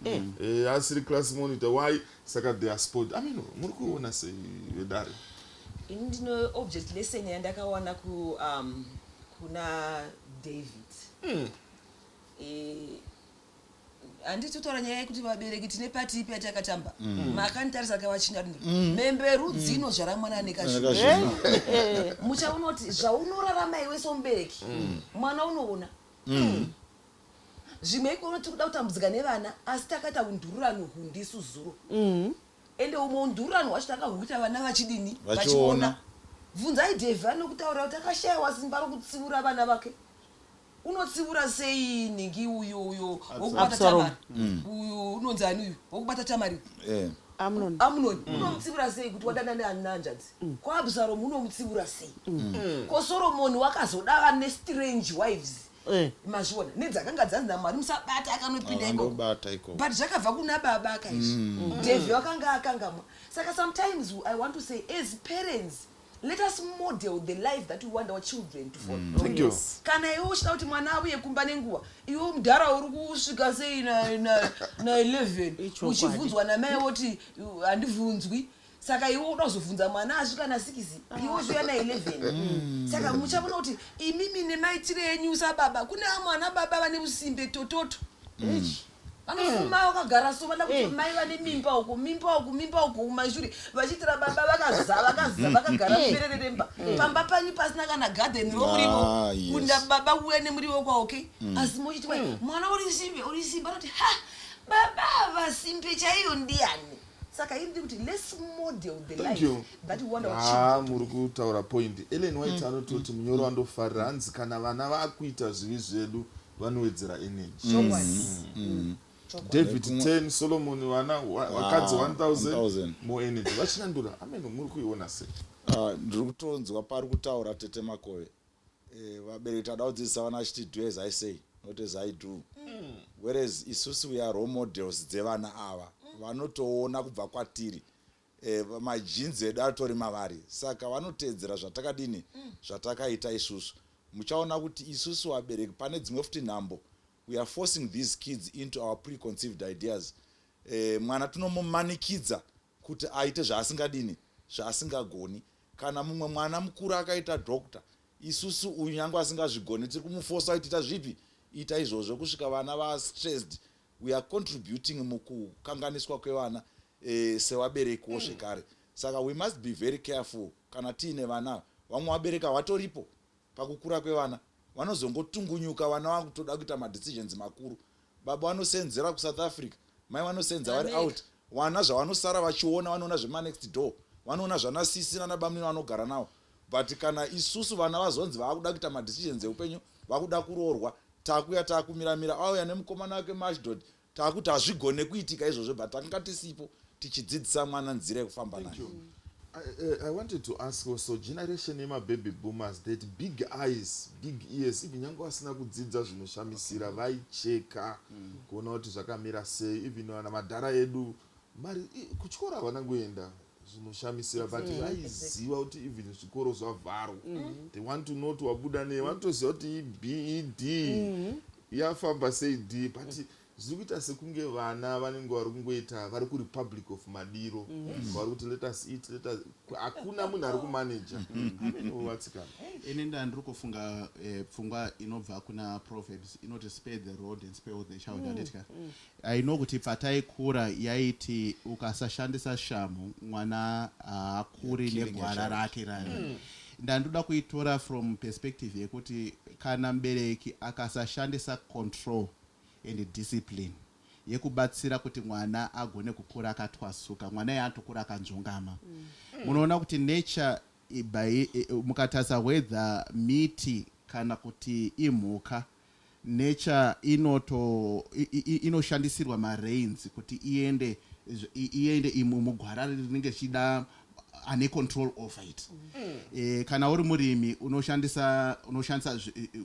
eh. asiri class monitor? Why? Saka they are spoiled. I mean, muri kuona sei, vedare? Ini ndino object lesson yandakawana kuna David. Handiti totaura nyaya yekuti vabereki tine part ipi yatakatamba. Makanditarisa kavachinda, memberu dzinozvara mwana nekazvino. Nekazvino. Muchaona kuti zvaunorarama iwe somubereki, mwana unoona. Zvimwe ikono tiri kuda kutambudzika nevana, asi takaita undururano hundisu zuro, ende umwe undururano hwacho takahuita vana vachidini? Vachiona. Bvunzai Dhevhi, anokutaura kuti akashayiwa simba rokutsiura vana vake. Unotsiura sei nhingi uyo uyo wokubata Absalom. Tamari uyu, unonzi ani uyu wokubata Tamari? Amnon. Amunoni. Unomutsiura sei kuti wadana nehanzvadzi? KwaAbsalomu unomutsiura sei? Ko Soromoni wakazoda nestrange wives. Mazviona, nedzakanga dzanzi naMwari musabata, akanopinda ikoko. Akandobata ikoko. But zvakabva kuna baba kaizvi. Dhevhi wakanga akangamwa. Saka sometimes I want to say, as parents, let us model the life that we want our children to follow. Thank you. Kana iwe uchida kuti mwana auye kumba nenguva, iwe mudhara uri kusvika sei na11? Ichokwadi. Uchibvunzwa namai woti, "Handibvunzwi." Saka iwe uda kuzobvunza mwana asvika na6, iwe uchiuya na11. Saka muchaona kuti imimi nemaitiro enyu sababa, kune vamwe vana baba vane usimbe tototo, vanofuma vakagara so, vada kuti mai vane mimba uko, mimba uko, mimba uko kumashure, vachiitira baba vakaza vakaza vakagara muperereremba pamba panyu pasina kana gadheni romuriwo. Kunda baba kuuya nemuriwo kwaoke, asi mochiti wai mwana uri simbe, uri simbe, anoti, "Ha, baba vasimbe chaiyo ndiani?" Saka iri kuti let's model the Thank life you. that we want our Ha, children. muri kutaura point. Ellen White anototi, munyoro wandofarira, hanzi kana vana vakuita zvivi zvedu vanowedzera energy. Chokwadi. David 10, Solomon vana vakadzi 1000, 1000. more energy. Vachinandura amen, muri kuiona sei? Ah, ndiri kutonzwa pari kutaura tete Makove. Vabereki tada kudzidzisa vana achiti, "Do as I say, not as I do," whereas isusu we are role models dzevana ava. Vanotoona kubva kwatiri. Magenes edu atori mavari, saka vanoteedzera zvatakadini, zvatakaita isusu. Muchaona kuti isusu vabereki pane dzimwe futi nhambo we are forcing these kids into our preconceived ideas. Mwana tinomumanikidza kuti aite zvaasingadini, zvaasingagoni. Kana mumwe mwana mukuru akaita doctor, isusu uyu nyange asingazvigoni tiri kumufosa kuti ita zvipi, ita izvozvo, kusvika vana vastressed. We are contributing mukukanganiswa kwevana sevaberekiwo zvekare. Saka we must be very careful kana tiine vana. Vamwe vabereki havatoripo pakukura kwevana, vanozongotungunyuka vana vakutoda kuita madecisions makuru. Baba vanosenzera kuSouth Africa, mai vanosenza vari America. out. Vana zvavanosara vachiona, vanoona zvemanext door, vanoona zvanasisi nanabamnini vanogara navo. But kana isusu vana vazonzi vaakuda kuita madecisions eupenyu, vakuda kuroorwa, taakuya taakumiramira, auya nemukomana wake mashdod, taakuti hazvigone kuitika izvozvo, but takanga tisipo tichidzidzisa mwana nzira yekufamba nayo. I wanted to ask also, generation yemababy boomers that big eyes, big ears, even nyange vasina kudzidza zvinoshamisira, vaicheka kuona kuti zvakamira sei. Even vana madhara edu mari kuchikoro havana kuenda zvinoshamisira, but vaiziva kuti even zvikoro zvavharwa, they want to know kuti wabuda nei, vanotoziva kuti i B, e D yafamba sei D. But zviri kuita sekunge vana vanenge vari kungoita vari kurepublic of madiro, vari kuti, "Let us eat, let us." Hakuna munhu ari kumaneja amenewo vatsikana. Ini ndandiri kufunga pfungwa inobva kuna Proverbs inoti, "Spare the rod and spoil the child," handitya? I know kuti pataikura yaiti ukasashandisa shamhu mwana haakuri Killing a negwara child. rake rayo. Ndandoda kuitora from perspective yekuti kana mubereki akasashandisa control and discipline yekubatsira kuti mwana agone kukura akatwasuka, mwana iye atokura akanzvongama. Munoona kuti nature mukatarisa whether miti kana kuti imhuka, nature inoto inoshandisirwa mareins kuti iende iende imwe mugwara rinenge richida ane control over it. Kana uri murimi unoshandisa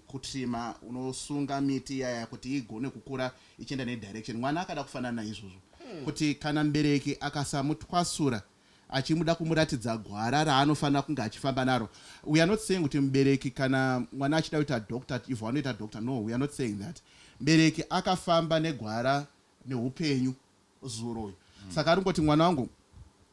kutrima, unosunga miti yaya kuti igone kukura ichienda nedirection. Mwana akada kufanana naizvozvo, kuti kana mubereki akasamutwasura. Achimuda kumuratidza gwara raanofanira kunge achifamba naro. We are not saying kuti mubereki, kana mwana achida kuita doctor, if anoita doctor. No, we are not saying that. Mubereki akafamba negwara neupenyu zuro uyu. Saka ari kungoti, mwana wangu,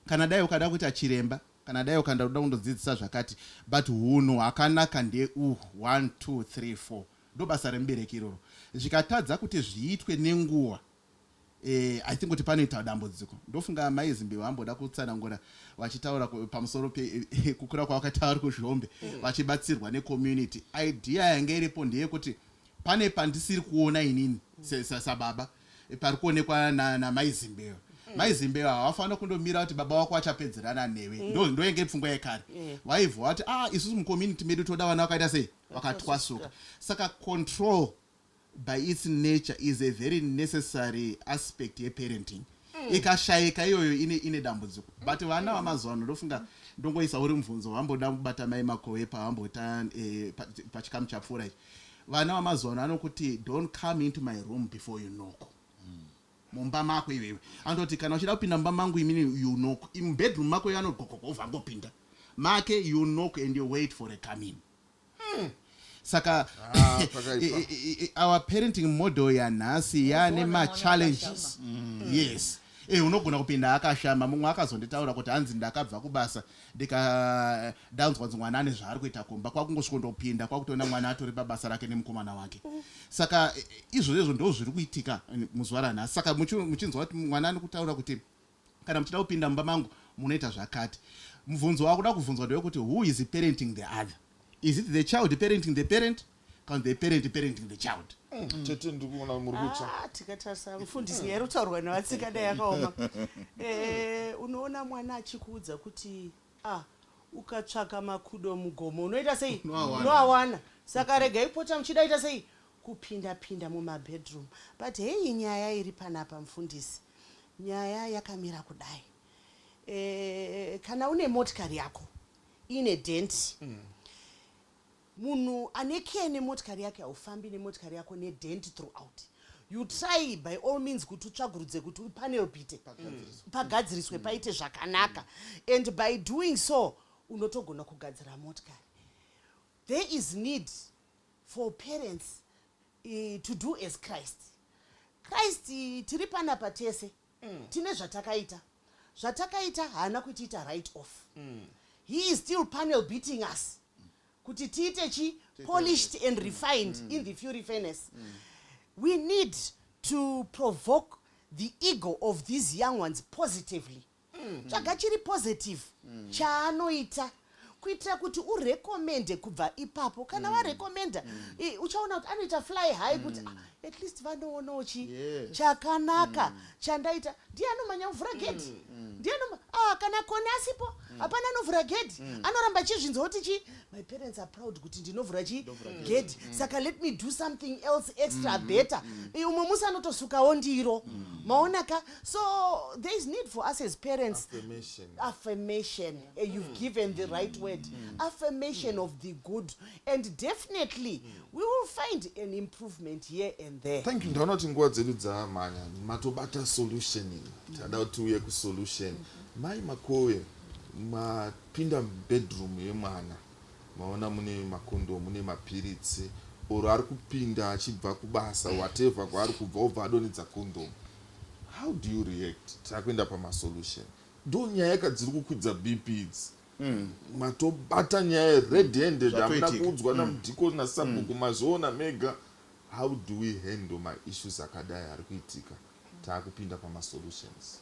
kana dai ukada kuita chiremba, kana dai ukanda kuda kundodzidzisa zvakati, but hunhu hwakanaka ndeuhu, 1 2 3 4. Ndo basa remubereki iroro. Zvikatadza kuti zviitwe nenguva, I think kuti panoita dambudziko. Ndofunga Mai Zimbi vamboda kutsanangura vachitaura pamusoro pekukura kwavakaita vari kuZhombe, vachibatsirwa necommunity. Idea yange iripo ndeyekuti pane pandisiri kuona inini sababa, pari kuonekwa naMai Zimbeyo. Mai Zimbeyo havafanira kundomira kuti baba wako achapedzerana newe. Ndoyenge pfungwa yekare. Vaibva vati, ah, isusu mucommunity medu toda vana vakaita sei, vakatwasuka. Saka control by its nature is a very necessary aspect yeparenting. Ikashayika iyoyo, ine dambudziko. But vana vamazuva ano, ndofunga ndongoisa uri mubvunzo vamboda kubata Mai Makoe pavambota pachikamu chapfuura ichi. Vana vamazuva ano anokuti, "Don't come into my room before you knock." Mumba mako iwewe, anototi kana uchida kupinda mumba mangu imini, you knock. Mubedroom mako iwe, anogogogo angopinda make. You knock and you wait for a come in. Saka Ah, pakaipa. Our parenting model yanhasi yaane Unozoona mwana machallenges. Yes, unogona kupinda akashama. Mumwe akazonditaura kuti hanzi, ndakabva kubasa, ndika ndanzwa kunzi mwana ane zvaari kuita kumba, kwakungosvikondopinda, kwakutoona mwana atori pabasa rake nemukomana wake. Saka izvozvo izvo ndo zviri kuitika muzuva ranhasi. Saka muchinzwa kuti mwana ari kutaura kuti kana muchida kupinda mumba mangu munoita zvakati, mubvunzo wakuda kubvunzwa ndewekuti, who is parenting the other? Is it the child parenting the parent, kana the parent parenting the child? Tete, ndiri kuona muri kutsva. Ah, tikatarisa, mufundisi, nyaya iri kutaurwa nevatsikana yakaoma. Unoona mwana achikuudza kuti, ah, ukatsvaka makudo mugomo unoita sei? Unoawana. Unoawana. Saka regai pota muchida ita sei, kupinda pinda mumabedroom. But hei, nyaya iri panapa, mufundisi, nyaya yakamira kudai. Kana une motikari yako ine dent, munhu ane care nemotikari yake, haufambi nemotikari yako nedent throughout. You try by all means kuti utsvagurudze kuti upanel beat, pagadziriswe, paite zvakanaka. And by doing so unotogona kugadzira motikari. There is need for parents to do as Christ. Christ, tiri panapa tese, tine zvatakaita. Zvatakaita haana kutiita write off. He is still panel beating us kuti tiite chi polished and refined in the fury furnace. We need to provoke the ego of these young ones positively. Tsvaga chiri positive chaanoita kuitira kuti urecommende kubva ipapo. Kana warecommenda, uchaona kuti anoita fly high kuti, ah, at least vanoonawo chi chakanaka chandaita. Ndiye anomanya kuvhura gedhi, ndiye ah, kana koni asipo, hapana anovhura gedhi. Anoramba achizvinzwa kuti chi my parents are proud kuti ndinovhura chi gedhi, saka let me do something else extra better. Umwe musi anotosukawo ndiro, maona ka? So there is need for us as parents. Affirmation. Affirmation. You've given the right word, affirmation of the good, and definitely we will find an improvement here and there. Thank you. Ndaona kuti nguva dzedu dzamhanya. Matobata solution iyi. Tada kuti uye kusolution. Mai Makowe, mapinda mubedroom yemwana, maona mune makondomu, mune mapiritsi, oro ari kupinda achibva kubasa, whatever kwaari kubva, obva adonhedza kondomu. How do you react? Takuenda pamasolution. Ndo nyaya dziri kukwidza BP idzi. Matobata nyaya red handed, hamuna Zvatoitika. kuudzwa namudhikoni nasabhuku, mazviona mega. How do we handle maissues akadai ari kuitika? Taakupinda pamasolutions.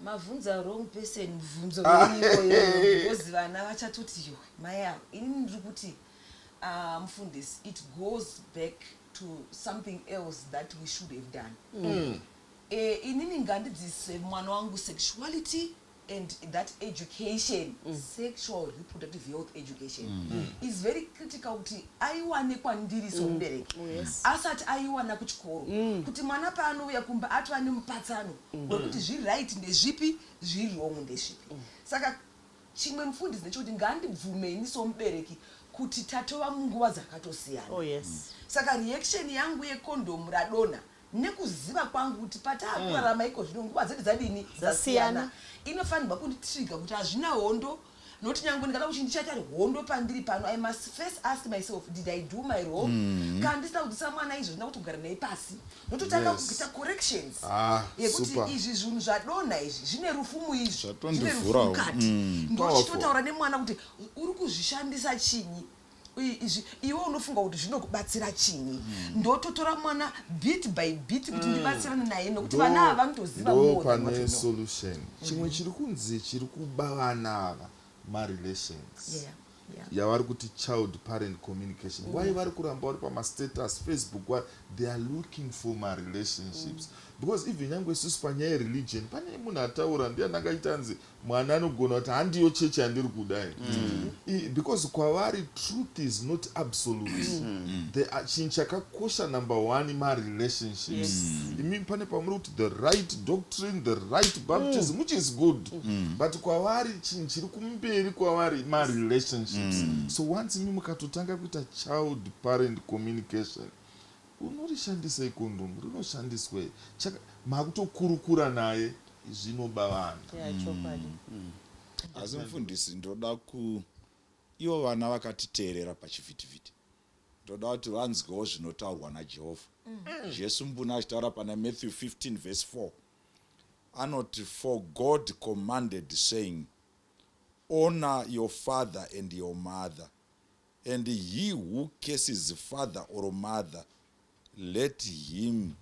Mabvunza wrong person mubvunzo wenyu, because vana vachatoti, yowe, mai avo. Inini ndiri kuti, mufundisi, it goes back to something else that we should have done. Inini ngandidzidzise mwana wangu sexuality and that education, sexual reproductive health education is very critical kuti aiwane kwandiri somubereki asati aiwana kuchikoro, kuti mwana paanouya kumba atova nemupatsano wekuti zviri right ndezvipi, zviri wrong ndezvipi. Saka chimwe, mufundisi, ndechekuti ngandibvume ini somubereki kuti tatova munguva dzakatosiyana. Oh yes. Saka reaction yangu yekondomu radonha. Nekuziva kwangu kuti pataakurarama iko zvino nguva dzedu dzadini? Dzasiyana. Inofanirwa kunditrigger kuti hazvina hondo, nokuti nyangwe ndikada kuti ndichaita hondo pandiri pano, I must first ask myself, did I do my role? Kana ndisina kudzidzisa mwana izvo, ndina kuti kugara naye pasi ndototanga kuita corrections yekuti izvi zvinhu zvadonha izvi zvine rufumu, izvi zvine rufu Zvatondivhurawo. mukati. Ndochitotaura nemwana kuti uri kuzvishandisa chinyi izvi, iwe unofunga kuti zvinokubatsira chinyi. Ndototora mwana bit by bit kuti ndibatsirane naye, nokuti vana ava vanotoziva Ndo more than what pane we know. solution. Chimwe chiri kunzi chiri kuba vana ava marelations yavari kuti child parent communication. Why vari kuramba vari pamastatus Facebook? Why they are looking for marelationships? Because even nyange isusu panyaya yereligion, pane munhu ataura, ndiani angaita anzi mwana anogona kuti handiyo chechi yandiri kudai. Because kwavari truth is not absolute. Chinhu chakakosha number one marelationships. Imi pane pamuri kuti the right doctrine, the right baptism, which is good, but kwavari chinhu chiri kumberi kwavari marelationships. So once imi mukatotanga kuita child parent communication, unorishandisei condom, rinoshandiswei, makutokurukura naye, zvinoba vanhu. Yeah, chokwadi. Asi mufundisi, ndoda ku ivo vana vakatiteerera pachivhitivhiti, ndoda kuti vanzwewo zvinotaurwa naJehovha Jesu mbuna achitaura pana Matthew 15 verse 4. Anoti, "For God commanded, saying, 'Honor your father and your mother, and he who curses father or mother, let him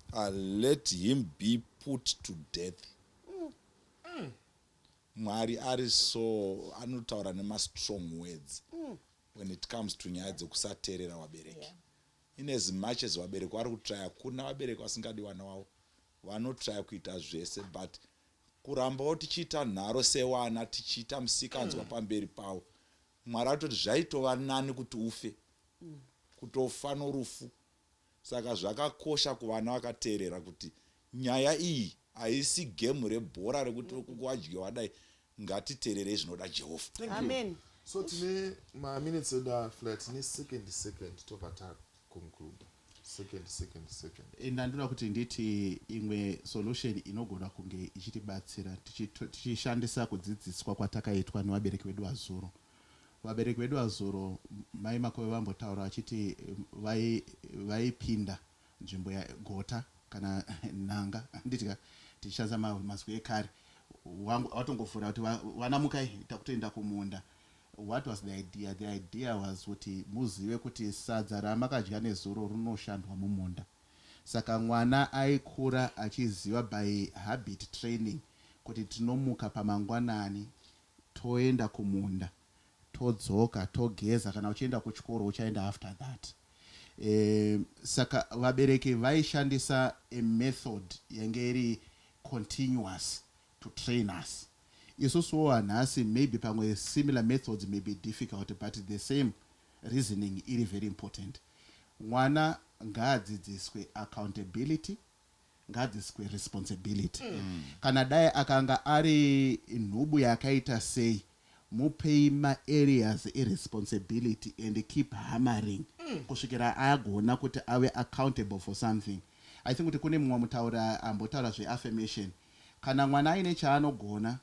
be put to death." Mwari ari so anotaura nemastrong words when it comes to nyaya dzekusateerera vabereki. In as much as vabereki vari kutraya, kuna vabereki vasingadi vana vavo, vanotraya kuita zvese, but kurambawo tichiita nharo sewana, tichiita musikanzwa pamberi pavo, Mwari atoti zvaitova nani kuti ufe, kutofa norufu. Saka zvakakosha kuvana vakateerera kuti nyaya iyi haisi gemu rebhora rekuti wadyiwa dai. Ngatiteererei zvinoda Jehovha. Thank you. Amen. So tine maminutes edu afula, tine second, second, tobva taconclude. Second, second, second. Ndandoda kuti nditi imwe solution inogona kunge ichitibatsira tichishandisa kudzidziswa kwatakaitwa nevabereki vedu vazuro. Vabereki vedu vazuro, mai Makove vambotaura vachiti vaipinda nzvimbo yagota kana nhanga, handiti? Tichishandisa mazwi ekare, watongovhura kuti vana mukai, takutoenda kumunda. What was the idea? The idea was kuti muzive kuti sadza ramakadya nezuro rinoshandwa mumunda. Saka mwana aikura achiziva by habit training kuti tinomuka pamangwanani, toenda kumunda, todzoka, togeza, kana uchienda kuchikoro uchaenda after that. Saka vabereki vaishandisa a method yange iri continuous to train us. Isusuwo hanhasi maybe pamwe similar methods may be difficult, but the same reasoning iri very important. Mwana ngaadzidziswe accountability, ngaadzidziswe responsibility. Kana dai akanga ari nhubu yakaita sei, mupei maareas eresponsibility and keep hammering kusvikira agona kuti ave accountable for something. I think kuti kune mumwe mutaura ambotaura zveaffirmation. Kana mwana aine chaanogona,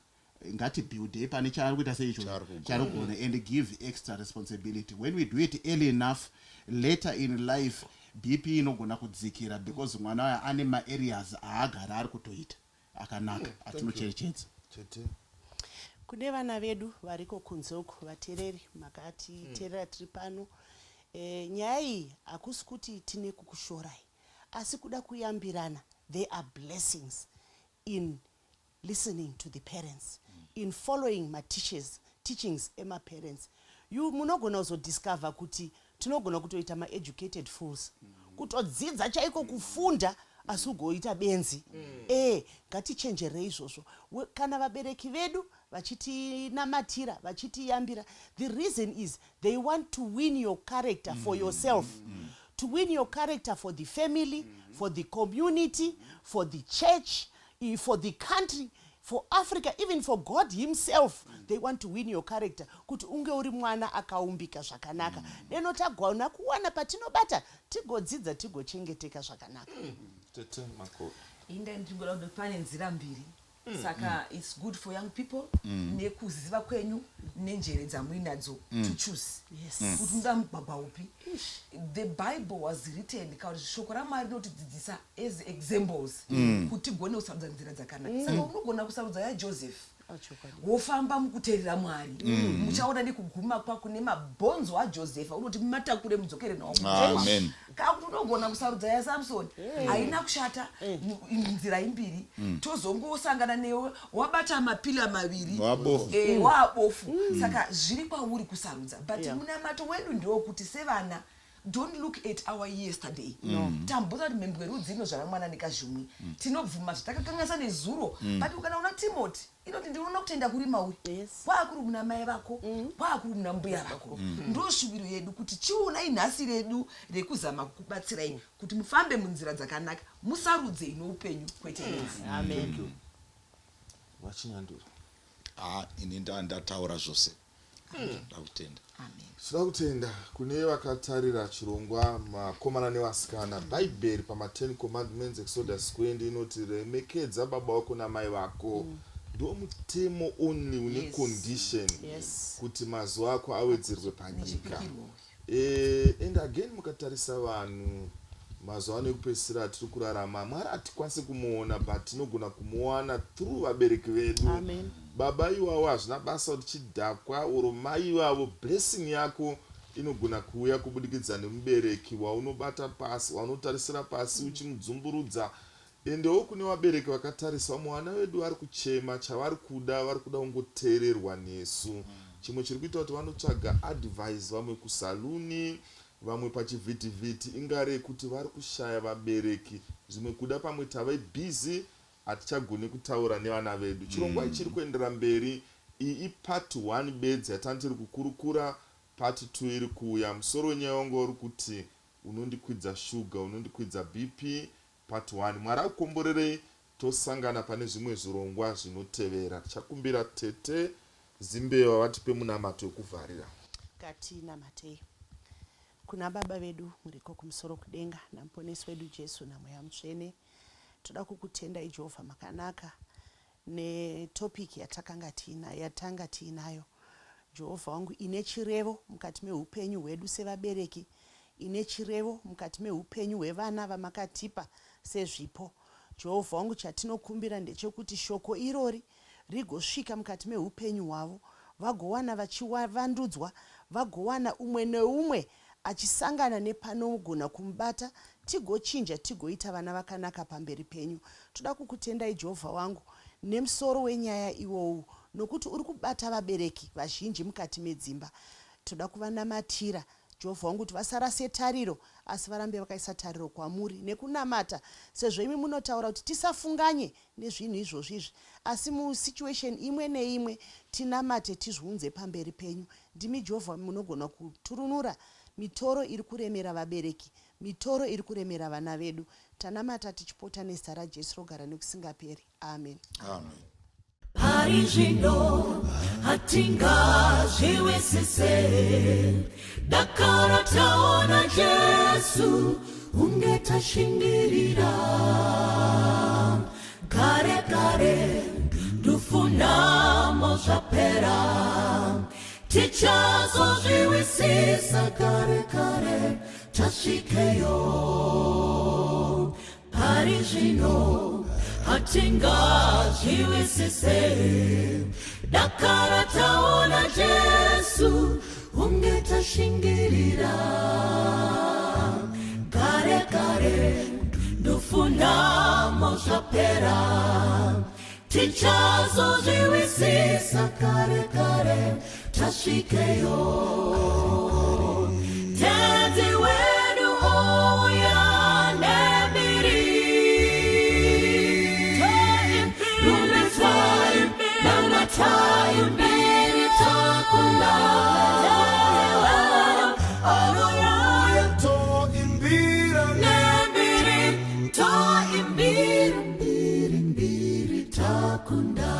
ngatibuildei pane chaari kuita seicho Chaari kugona. Chaari kugona and give extra responsibility. When we do it early enough, later in life BP inogona kudzikira because mwana uyo ane maareas aagara ari kutoita akanaka atinocherechedza. Chete. Kune vana vedu variko kunze uku, vateereri makatiteerera tiri pano, nyaya iyi hakusi kuti tine kukushorai, asi kuda kuyambirana. There are blessings in listening to the parents, in following mateachers teachings emaparents. You munogona kuzodiscover kuti tinogona kutoita maeducated fools, kutodzidza chaiko kufunda asi ugoita benzi. Ngatichenjerei izvozvo. Kana vabereki vedu vachitinamatira, vachitiyambira, the reason is they want to win your character for yourself, to win your character for the family, for the community, for the church, for the country. For Africa, even for God himself, they want to win your character, kuti unge uri mwana akaumbika zvakanaka. Deno tagona kuwana patinobata, tigodzidza, tigochengeteka zvakanaka. Tete Makore. Inda ndingoda kuti pane nzira mbiri, saka it's good for young people nekuziva kwenyu nenjere dzamuinadzo to choose kuti unoda mugwagwa upi. The Bible was written, kana kuti shoko raMwari rinotidzidzisa as examples kuti tigone kusarudza nzira dzakanaka. Saka unogona kusarudza yaJoseph, Chokwadi. Wofamba mukuteerera Mwari, muchaona nekuguma kwako nemabhonzo aJosefa unoti mumatakure mudzokere nawo. Amen. Kakuti unogona kusarudza yaSamsoni, haina kushata. Nzira imbiri, tozongosangana newe wabata mapila maviri. Wabofu. Wabofu. Saka zviri kwauri kusarudza, but munamato wedu ndewokuti sevana, don't look at our yesterday. Tambota kuti mhembwe rudzi inozvara mwana nekazvimwe. Tinobvuma zvatakakanganisa nezuro, but kana una Timoti inoti ndinoona kutenda kuri mauri, kwakuri muna mai vako, kwakuri muna mbuya vako. Ndo shuviro yedu kuti chionai nhasi redu rekuzama kukubatsirai kuti mufambe munzira dzakanaka, musarudze ino upenyu kwete rufu. Amen. Thank you. VaChinyandura. Ha, ini ndataura zvose, ndakutenda. Amen. Tinoda kutenda kune vakatarira chirongwa, makomana nevasikana. Bhaibheri pama10 Commandments, Exodus 20, inoti remekedza baba vako namai vako. Ndo mutemo only une condition kuti mazuva ako awedzerwe panyika. Nechipikirwa. And again, mukatarisa vanhu mazuva ano ekupedzisira tiri kurarama, Mwari hatikwanisi kumuona, but tinogona kumuwana through vabereki vedu. Amen. Baba ivavo hazvina basa kuti chidhakwa oro mai ivavo, blessing yako inogona kuuya kubudikidza nemubereki waunobata pasi, waunotarisira pasi uchimudzumburudza. Endewo kune vabereki vakatarisa, vamwe vana vedu vari kuchema, chavari kuda, vari kuda kungoteererwa nesu. Chimwe chiri kuita kuti vanotsvaga advice, vamwe kusaluni, vamwe pachivhitivhiti, ingari yekuti vari kushaya vabereki. Zvimwe kuda pamwe tave busy, hatichagoni kutaura nevana vedu. Chirongwa ichi chiri kuendera mberi. Iyi ipart 1 bedzi yatanga tiri kukurukura. Part 2 iri kuuya. Musoro wenyaya wanga uri kuti unondikwidza shuga, unondikwidza BP, part 1. Mwari akukomborerei. Tosangana pane zvimwe zvirongwa zvinotevera. Tichakumbira Tete Zimbewa vatipe munamato wekuvharira. Ngatinamatei kuna Baba vedu muriko kumusoro kudenga, naMuponesi wedu Jesu, naMweya Mutsvene. Toda kukutendai Jehovha, makanaka, netopic yatakanga tiina, yatanga tiinayo, Jehovha wangu, ine chirevo mukati meupenyu hwedu sevabereki, ine chirevo mukati meupenyu hwevana vamakatipa sezvipo. Jehovha wangu, chatinokumbira ndechekuti shoko irori rigosvika mukati meupenyu hwavo, vagowana vachivandudzwa, vagowana umwe neumwe achisangana nepanogona kumubata, tigochinja, tigoita vana vakanaka pamberi penyu. Toda kukutendai Jehovha wangu nemusoro wenyaya iwowu, nokuti uri kubata vabereki vazhinji mukati medzimba. Toda kuvanamatira, Jehovha wangu, kuti vasarase tariro, asi varambe vakaisa tariro kwamuri nekunamata, sezvo imi munotaura kuti tisafunganye nezvinhu izvozvi izvi, asi musituation imwe neimwe tinamate, tizviunze pamberi penyu. Ndimi Jehovha munogona kuturunura mitoro iri kuremera vabereki, mitoro iri kuremera vana vedu. Tanamata tichipota nezita raJesu rogara nekusingaperi. Amen. Amen. Pari zvino hatingazviwisise, dakara taona Jesu unge tashingirira. Kare kare ndufunamo zvapera, tichazozviwisisa kare kare tasvikeyo. Pari zvino hatingazviwisise, dakara taona Jesu unge tashingirira. Kare kare ndufunamo zvapera, tichazozviwisisa kare kare tasvikeyo. Tenzi wedu ouya nembiri, rumbidzai, namatai, mbiri takunda. Ouya toimbira nembiri, toimbira mbiri, mbiri takunda.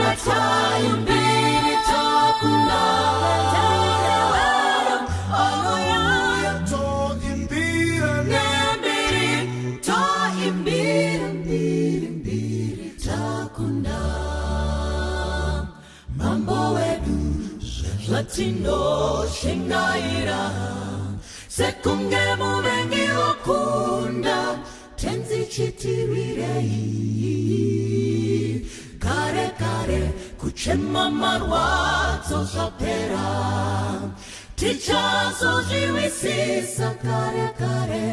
Namatai mbiri takunda. Ouya Toimbira nembiri, toimbira mbiri mbiri takunda. Mambo wedu zvatinoshingaira sekunge muvengi wakunda tenzi chitirwirei kare kare kuchema marwadzo zvapera tichazozviwisisa kare kare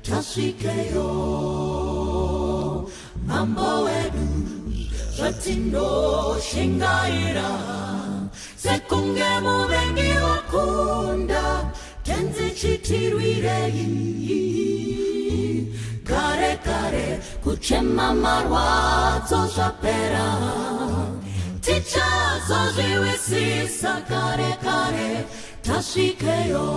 tasvikeyo mambo wedu zvatinoshingaira sekunge muvengi wakunda tenzi chitirwirei kare kare kuchema marwadzo zvapera tichazozviwisisa kare kare tasvikeyo.